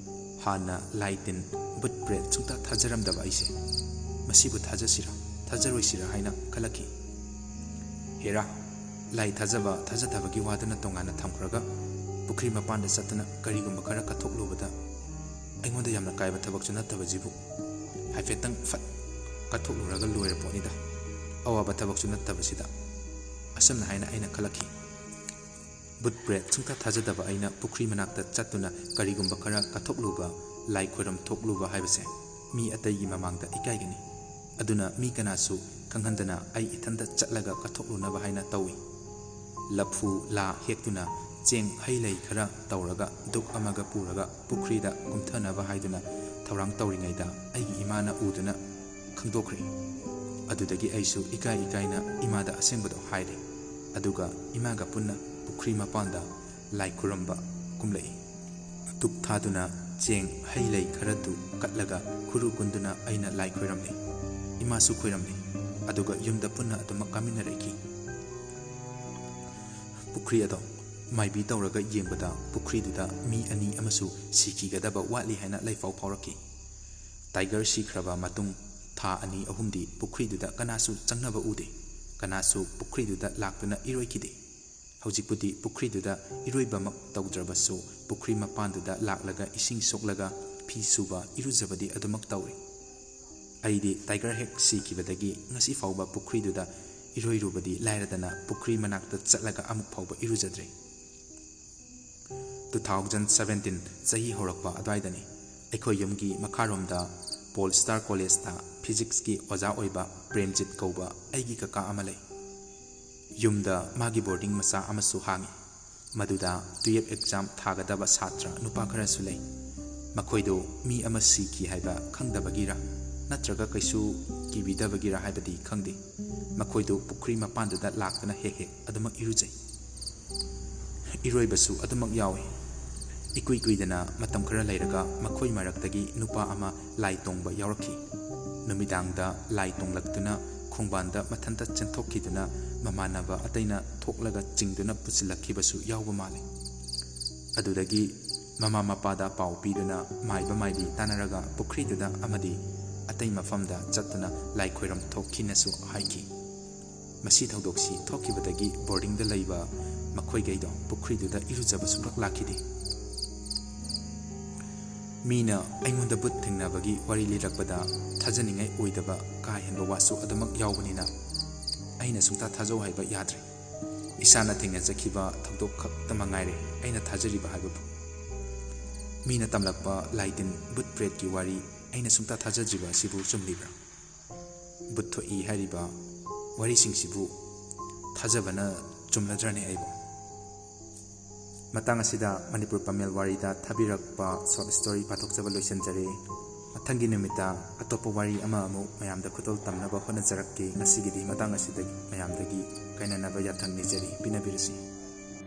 ꯍꯥꯟꯅ ꯂꯥꯏ ꯇꯤꯟ, ꯚꯨꯠ ꯄ꯭ꯔꯦꯠ ꯁꯨꯡꯊꯥ ꯊꯥꯖꯔꯝꯗꯕ ꯑꯩꯁꯦ ꯃꯁꯤꯕꯨ ꯊꯥꯖꯁꯤꯔꯥ ꯊꯥꯖꯔꯣꯏꯁꯤꯔꯥ ꯍꯥꯏꯅ ꯈꯜꯂꯛꯈꯤ꯫ ꯍꯦꯔꯥ, ꯂꯥꯏ ꯊꯥꯖꯕ ꯊꯥꯖꯗꯕꯒꯤ ꯋꯥꯗꯨꯅ ꯇꯣꯉꯥꯟꯅ ꯊꯝꯈ꯭ꯔꯒ, ꯄꯨꯈ꯭ꯔꯤ ꯃꯄꯥꯟꯗ ꯆꯠꯇꯨꯅ ꯀꯔꯤꯒꯨꯝꯕ ꯈꯔ ꯀꯠꯊꯣꯛꯂꯨꯕꯗ ꯑꯩꯉꯣꯟꯗ ꯌꯥꯝꯅ ꯀꯥꯏꯕ ꯊꯕꯛꯁꯨ ꯅꯠꯇꯕꯁꯤꯕꯨ ꯍꯥꯏꯐꯦꯠꯇꯪ ꯐꯠ ꯀꯠꯊꯣꯛꯂꯨꯔꯒ ꯂꯣꯏꯔ ꯄꯣꯠꯅꯤꯗ꯫ ꯑꯋꯥꯕ ꯊꯕꯛꯁꯨ ꯅꯠꯇꯕꯁꯤꯗ꯫ ꯑꯁꯨꯝꯅ ꯍꯥꯏꯅ ꯑꯩꯅ ꯈꯜꯂꯛꯈꯤ꯫ ꯚꯨꯠ ꯄ꯭ꯔꯦꯠ ꯁꯨꯡꯊꯥ ꯊꯥꯖꯗꯕ ꯑꯩꯅ ꯄꯨꯈ꯭ꯔꯤ ꯃꯅꯥꯛꯇ ꯆꯠꯇꯨꯅ ꯀꯔꯤꯒꯨꯝꯕ ꯈꯔ ꯀꯠꯊꯣꯛꯂꯨꯕ, ꯂꯥꯏ ꯈꯣꯏꯔꯝ ꯊꯣꯛꯂꯨꯕ ꯍꯥꯏꯕꯁꯦ ꯃꯤ ꯑꯇꯩꯒꯤ ꯃꯃꯥꯡꯗ ꯏꯀꯥꯏꯒꯅꯤ꯫ ꯑꯗꯨꯅ ꯃꯤ ꯀꯅꯥꯁꯨ ꯈꯪꯍꯟꯗꯅ ꯑꯩ ꯏꯊꯟꯇ ꯆꯠꯂꯒ ꯀꯠꯊꯣꯛꯂꯨꯅꯕ ꯍꯥꯏꯅ ꯇꯧꯏ꯫ ꯂꯐꯨ ꯂꯥ ꯍꯦꯛꯇꯨꯅ ꯆꯦꯡ ꯍꯩ ꯂꯩ ꯈꯔ ꯇꯧꯔꯒ ꯙꯨꯞ ꯑꯃꯒ ꯄꯨꯔꯒ ꯄꯨꯈ꯭ꯔꯤꯗ ꯀꯨꯝꯊꯅꯕ ꯍꯥꯏꯗꯨꯅ ꯊꯧꯔꯥꯡ ꯇꯧꯔꯤꯉꯩꯗ ꯑꯩꯒꯤ ꯏꯃꯥꯅ ꯎꯗꯨꯅ ꯈꯪꯗꯣꯛꯈ꯭ꯔꯦ꯫ ꯑꯗꯨꯗꯒꯤ ꯑꯩꯁꯨ ꯏꯀꯥꯏ ꯏꯀꯥꯏꯅ ꯏꯃꯥꯗ ꯑꯁꯦꯡꯕꯗꯣ ꯍꯥꯏꯔꯦ꯫ ꯑꯗꯨꯒ ꯏꯃꯥꯒ ꯄꯨꯟꯅ ꯄꯨꯈ꯭ꯔꯤ ꯃꯄꯥꯟꯗ ꯂꯥꯏ ꯈꯨꯔꯨꯝꯕ ꯀꯨꯝꯂꯛꯏ꯫ ꯙꯨꯞ ꯊꯥꯗꯨꯅ ꯆꯦꯡ ꯍꯩ ꯂꯩ ꯈꯔꯗꯨ ꯀꯠꯂꯒ ꯈꯨꯔꯨ ꯀꯨꯟꯗꯨꯅ ꯑꯩꯅ ꯂꯥꯏ ꯈꯣꯏꯔꯝꯂꯦ꯫ ꯏꯃꯥꯁꯨ ꯈꯣꯏꯔꯝꯂꯦ꯫ ꯑꯗꯨꯒ ꯌꯨꯝꯗ ꯄꯨꯟꯅ ꯑꯗꯨꯃꯛ ꯀꯥꯃꯤꯟꯅꯔꯛꯈꯤ꯫ ꯄꯨꯈ꯭ꯔꯤ ꯑꯗꯣ ꯃꯥꯏꯕꯤ ꯇꯧꯔꯒ ꯌꯦꯡꯕꯗ ꯄꯨꯈ꯭ꯔꯤꯗꯨꯗ ꯃꯤ ꯑꯅꯤ ꯑꯃꯁꯨ ꯁꯤꯈꯤꯒꯗꯕ ꯋꯥꯠꯂꯤ ꯍꯥꯏꯅ ꯂꯩꯐꯥꯎ ꯐꯥꯎꯔꯛꯈꯤ꯫ ꯇꯥꯏꯒꯔ ꯁꯤꯈ꯭ꯔꯕ ꯃꯇꯨꯡ ꯊꯥ ꯑꯅꯤ ꯑꯍꯨꯝꯗꯤ ꯄꯨꯈ꯭ꯔꯤꯗꯨꯗ ꯀꯅꯥꯁꯨ ꯆꯪꯅꯕ ꯎꯗꯦ꯫ ꯀꯅꯥꯁꯨ ꯄꯨꯈ꯭ꯔꯤꯗꯨꯗ ꯂꯥꯛꯇꯨꯅ ꯏꯔꯣꯏꯈꯤꯗꯦ꯫ ꯍꯧꯖꯤꯛꯄꯨꯗꯤ ꯄꯨꯈ꯭ꯔꯤꯗꯨꯗ ꯏꯔꯣꯏꯕꯃꯛ ꯇꯧꯗ꯭ꯔꯕꯁꯨ ꯄꯨꯈ꯭ꯔꯤ ꯃꯄꯥꯟꯗꯨꯗ ꯂꯥꯛꯂꯒ ꯏꯁꯤꯡ ꯁꯣꯛꯂꯒ ꯐꯤ ꯁꯨꯕ, ꯏꯔꯨꯖꯕꯗꯤ ꯑꯗꯨꯃꯛ ꯇꯧꯔꯤ꯫ ꯑꯩꯗꯤ ꯇꯥꯏꯒꯔ ꯍꯦꯛ ꯁꯤꯈꯤꯕꯗꯒꯤ ꯉꯁꯤ ꯐꯥꯎꯕ ꯄꯨꯈ꯭ꯔꯤꯗꯨꯗ ꯏꯔꯣꯏꯔꯨꯕꯗꯤ ꯂꯥꯏꯔꯗꯅ ꯄꯨꯈ꯭ꯔꯤ ꯃꯅꯥꯛꯇ ꯆꯠꯂꯒ ꯑꯃꯨꯛ ꯐꯥꯎꯕ ꯏꯔꯨꯖꯗ꯭ꯔꯤ꯫ Two thousand seventeen ꯆꯍꯤ ꯍꯧꯔꯛꯄ ꯑꯗꯨꯋꯥꯏꯗꯅꯤ꯫ ꯑꯩꯈꯣꯏ ꯌꯨꯝꯒꯤ ꯃꯈꯥꯔꯣꯝꯗ ꯄꯣꯜ ꯁ꯭ꯇꯥꯔ ꯀꯣꯂꯦꯖꯇ ꯐꯤꯖꯤꯛꯁꯀꯤ ꯑꯣꯖꯥ ꯑꯣꯏꯕ ꯄ꯭ꯔꯦꯝꯖꯤꯠ ꯀꯧꯕ ꯑꯩꯒꯤ ꯀꯀꯥ ꯑꯃ ꯂꯩ꯫ ꯌꯨꯝꯗ ꯃꯥꯒꯤ ꯕꯣꯔꯗꯤꯡ ꯃꯆꯥ ꯑꯃꯁꯨ ꯍꯥꯡꯉꯤ꯫ ꯃꯗꯨꯗ ꯇꯨꯌꯦꯜꯐ ꯑꯦꯛꯖꯥꯝ ꯊꯥꯒꯗꯕ ꯁꯥꯇ꯭ꯔ ꯅꯨꯄꯥ ꯈꯔꯁꯨ ꯂꯩ꯫ ꯃꯈꯣꯏꯗꯨ ꯃꯤ ꯑꯃ ꯁꯤꯈꯤ ꯍꯥꯏꯕ ꯈꯪꯗꯕꯒꯤꯔ ꯅꯠꯇ꯭ꯔꯒ ꯀꯩꯁꯨ ꯀꯤꯕꯤꯗꯕꯒꯤꯔ ꯍꯥꯏꯕꯗꯤ ꯈꯪꯗꯦ꯫ ꯃꯈꯣꯏꯗꯨ ꯄꯨꯈ꯭ꯔꯤ ꯃꯄꯥꯟꯗꯨꯗ ꯂꯥꯛꯇꯨꯅ ꯍꯦꯛ ꯍꯦꯛ ꯑꯗꯨꯃꯛ ꯏꯔꯨꯖꯩ꯫ ꯏꯔꯣꯏꯕꯁꯨ ꯑꯗꯨꯃꯛ ꯌꯥꯎꯏ꯫ ꯏꯀꯨꯏ ꯀꯨꯏꯗꯅ ꯃꯇꯝ ꯈꯔ ꯂꯩꯔꯒ ꯃꯈꯣꯏ ꯃꯔꯛꯇꯒꯤ ꯅꯨꯄꯥ ꯑꯃ ꯂꯥꯏ ꯇꯣꯡꯕ ꯌꯥꯎꯔꯛꯈꯤ꯫ ꯅꯨꯃꯤꯗꯥꯡꯗ ꯂꯥꯏ ꯇꯣꯡꯂꯛꯇꯨꯅ ꯈꯣꯡꯕꯥꯟꯗ ꯃꯊꯟꯇ ꯆꯦꯟꯊꯣꯛꯈꯤꯗꯨꯅ ꯃꯃꯥꯟꯅꯕ ꯑꯇꯩꯅ ꯊꯣꯛꯂꯒ ꯆꯤꯡꯗꯨꯅ ꯄꯨꯁꯤꯜꯂꯛꯈꯤꯕꯁꯨ ꯌꯥꯎꯕ ꯃꯥꯜꯂꯤ꯫ ꯑꯗꯨꯗꯒꯤ ꯃꯃꯥ ꯃꯄꯥꯗ ꯄꯥꯎ ꯄꯤꯗꯨꯅ ꯃꯥꯏꯕ ꯃꯥꯏꯕꯤ ꯇꯥꯟꯅꯔꯒ ꯄꯨꯈ꯭ꯔꯤꯗꯨꯗ ꯑꯃꯗꯤ ꯑꯇꯩ ꯃꯐꯝꯗ ꯆꯠꯇꯨꯅ ꯂꯥꯏ ꯈꯣꯏꯔꯝ ꯊꯣꯛꯈꯤꯅꯁꯨ ꯍꯥꯏꯈꯤ꯫ ꯃꯁꯤ ꯊꯧꯗꯣꯛꯁꯤ ꯊꯣꯛꯈꯤꯕꯗꯒꯤ ꯕꯣꯔꯗꯤꯡꯗ ꯂꯩꯕ ꯃꯈꯣꯏꯈꯩꯗꯣ ꯄꯨꯈ꯭ꯔꯤꯗꯨꯗ ꯏꯔꯨꯖꯕ ꯁꯨꯡꯂꯥꯛ ꯂꯥꯛꯈꯤꯗꯦ꯫ ꯃꯤꯅ ꯑꯩꯉꯣꯟꯗ ꯚꯨꯠ ꯊꯦꯡꯅꯕꯒꯤ ꯋꯥꯔꯤ ꯂꯤꯔꯛꯄꯗ ꯊꯥꯖꯅꯤꯡꯉꯥꯏ ꯑꯣꯏꯗꯕ ꯀꯥ ꯍꯦꯟꯕ ꯋꯥꯁꯨ ꯑꯗꯨꯃꯛ ꯌꯥꯎꯕꯅꯤꯅ ꯑꯩꯅ ꯁꯨꯡꯊꯥ ꯊꯥꯖꯧ ꯍꯥꯏꯕ ꯌꯥꯗ꯭ꯔꯦ꯫ ꯏꯁꯥꯅ ꯊꯦꯡꯅꯖꯈꯤꯕ ꯊꯧꯗꯣꯛ ꯈꯛꯇ ꯃꯉꯥꯏꯔꯦ ꯑꯩꯅ ꯊꯥꯖꯔꯤꯕ ꯍꯥꯏꯕꯕꯨ꯫ ꯃꯤꯅ ꯇꯝꯂꯛꯄ ꯂꯥꯏꯇꯤꯟ ꯚꯨꯠ ꯄ꯭ꯔꯦꯠꯀꯤ ꯋꯥꯔꯤ ꯑꯩꯅ ꯁꯨꯡꯊꯥ ꯊꯥꯖꯗ꯭ꯔꯤꯕ ꯑꯁꯤꯕꯨ ꯆꯨꯝꯂꯤꯕ꯭ꯔꯥ? ꯕꯨꯠ ꯊꯣꯛꯏ ꯍꯥꯏꯔꯤꯕ ꯋꯥꯔꯤꯁꯤꯡꯁꯤꯕꯨ ꯊꯥꯖꯕꯅ ꯆꯨꯝꯂꯗ꯭ꯔꯅꯦ ꯑꯩꯕꯨ? ꯃꯇꯥꯡ ꯑꯁꯤꯗ ꯃꯅꯤꯄꯨꯔ ꯄꯥꯃꯦꯜ ꯋꯥꯔꯤꯗ ꯊꯥꯕꯤꯔꯛꯄ short story ꯄꯥꯊꯣꯛꯆꯕ ꯂꯣꯏꯁꯤꯟꯖꯔꯦ꯫ ꯃꯊꯪꯒꯤ ꯅꯨꯃꯤꯠꯇ ꯑꯇꯣꯞꯄ ꯋꯥꯔꯤ ꯑꯃ ꯑꯃꯨꯛ ꯃꯌꯥꯝꯗ ꯈꯨꯗꯣꯜ ꯇꯝꯅꯕ ꯍꯣꯠꯅꯖꯔꯛꯀꯦ꯫ ꯉꯁꯤꯒꯤꯗꯤ ꯃꯇꯥꯡ ꯑꯁꯤꯗ ꯃꯌꯥꯝꯗꯒꯤ ꯀꯥꯏꯅꯅꯕ ꯌꯥꯊꯪ ꯅꯤꯖꯔꯤ꯫ ꯄꯤꯅꯕꯤꯔꯁꯤ꯫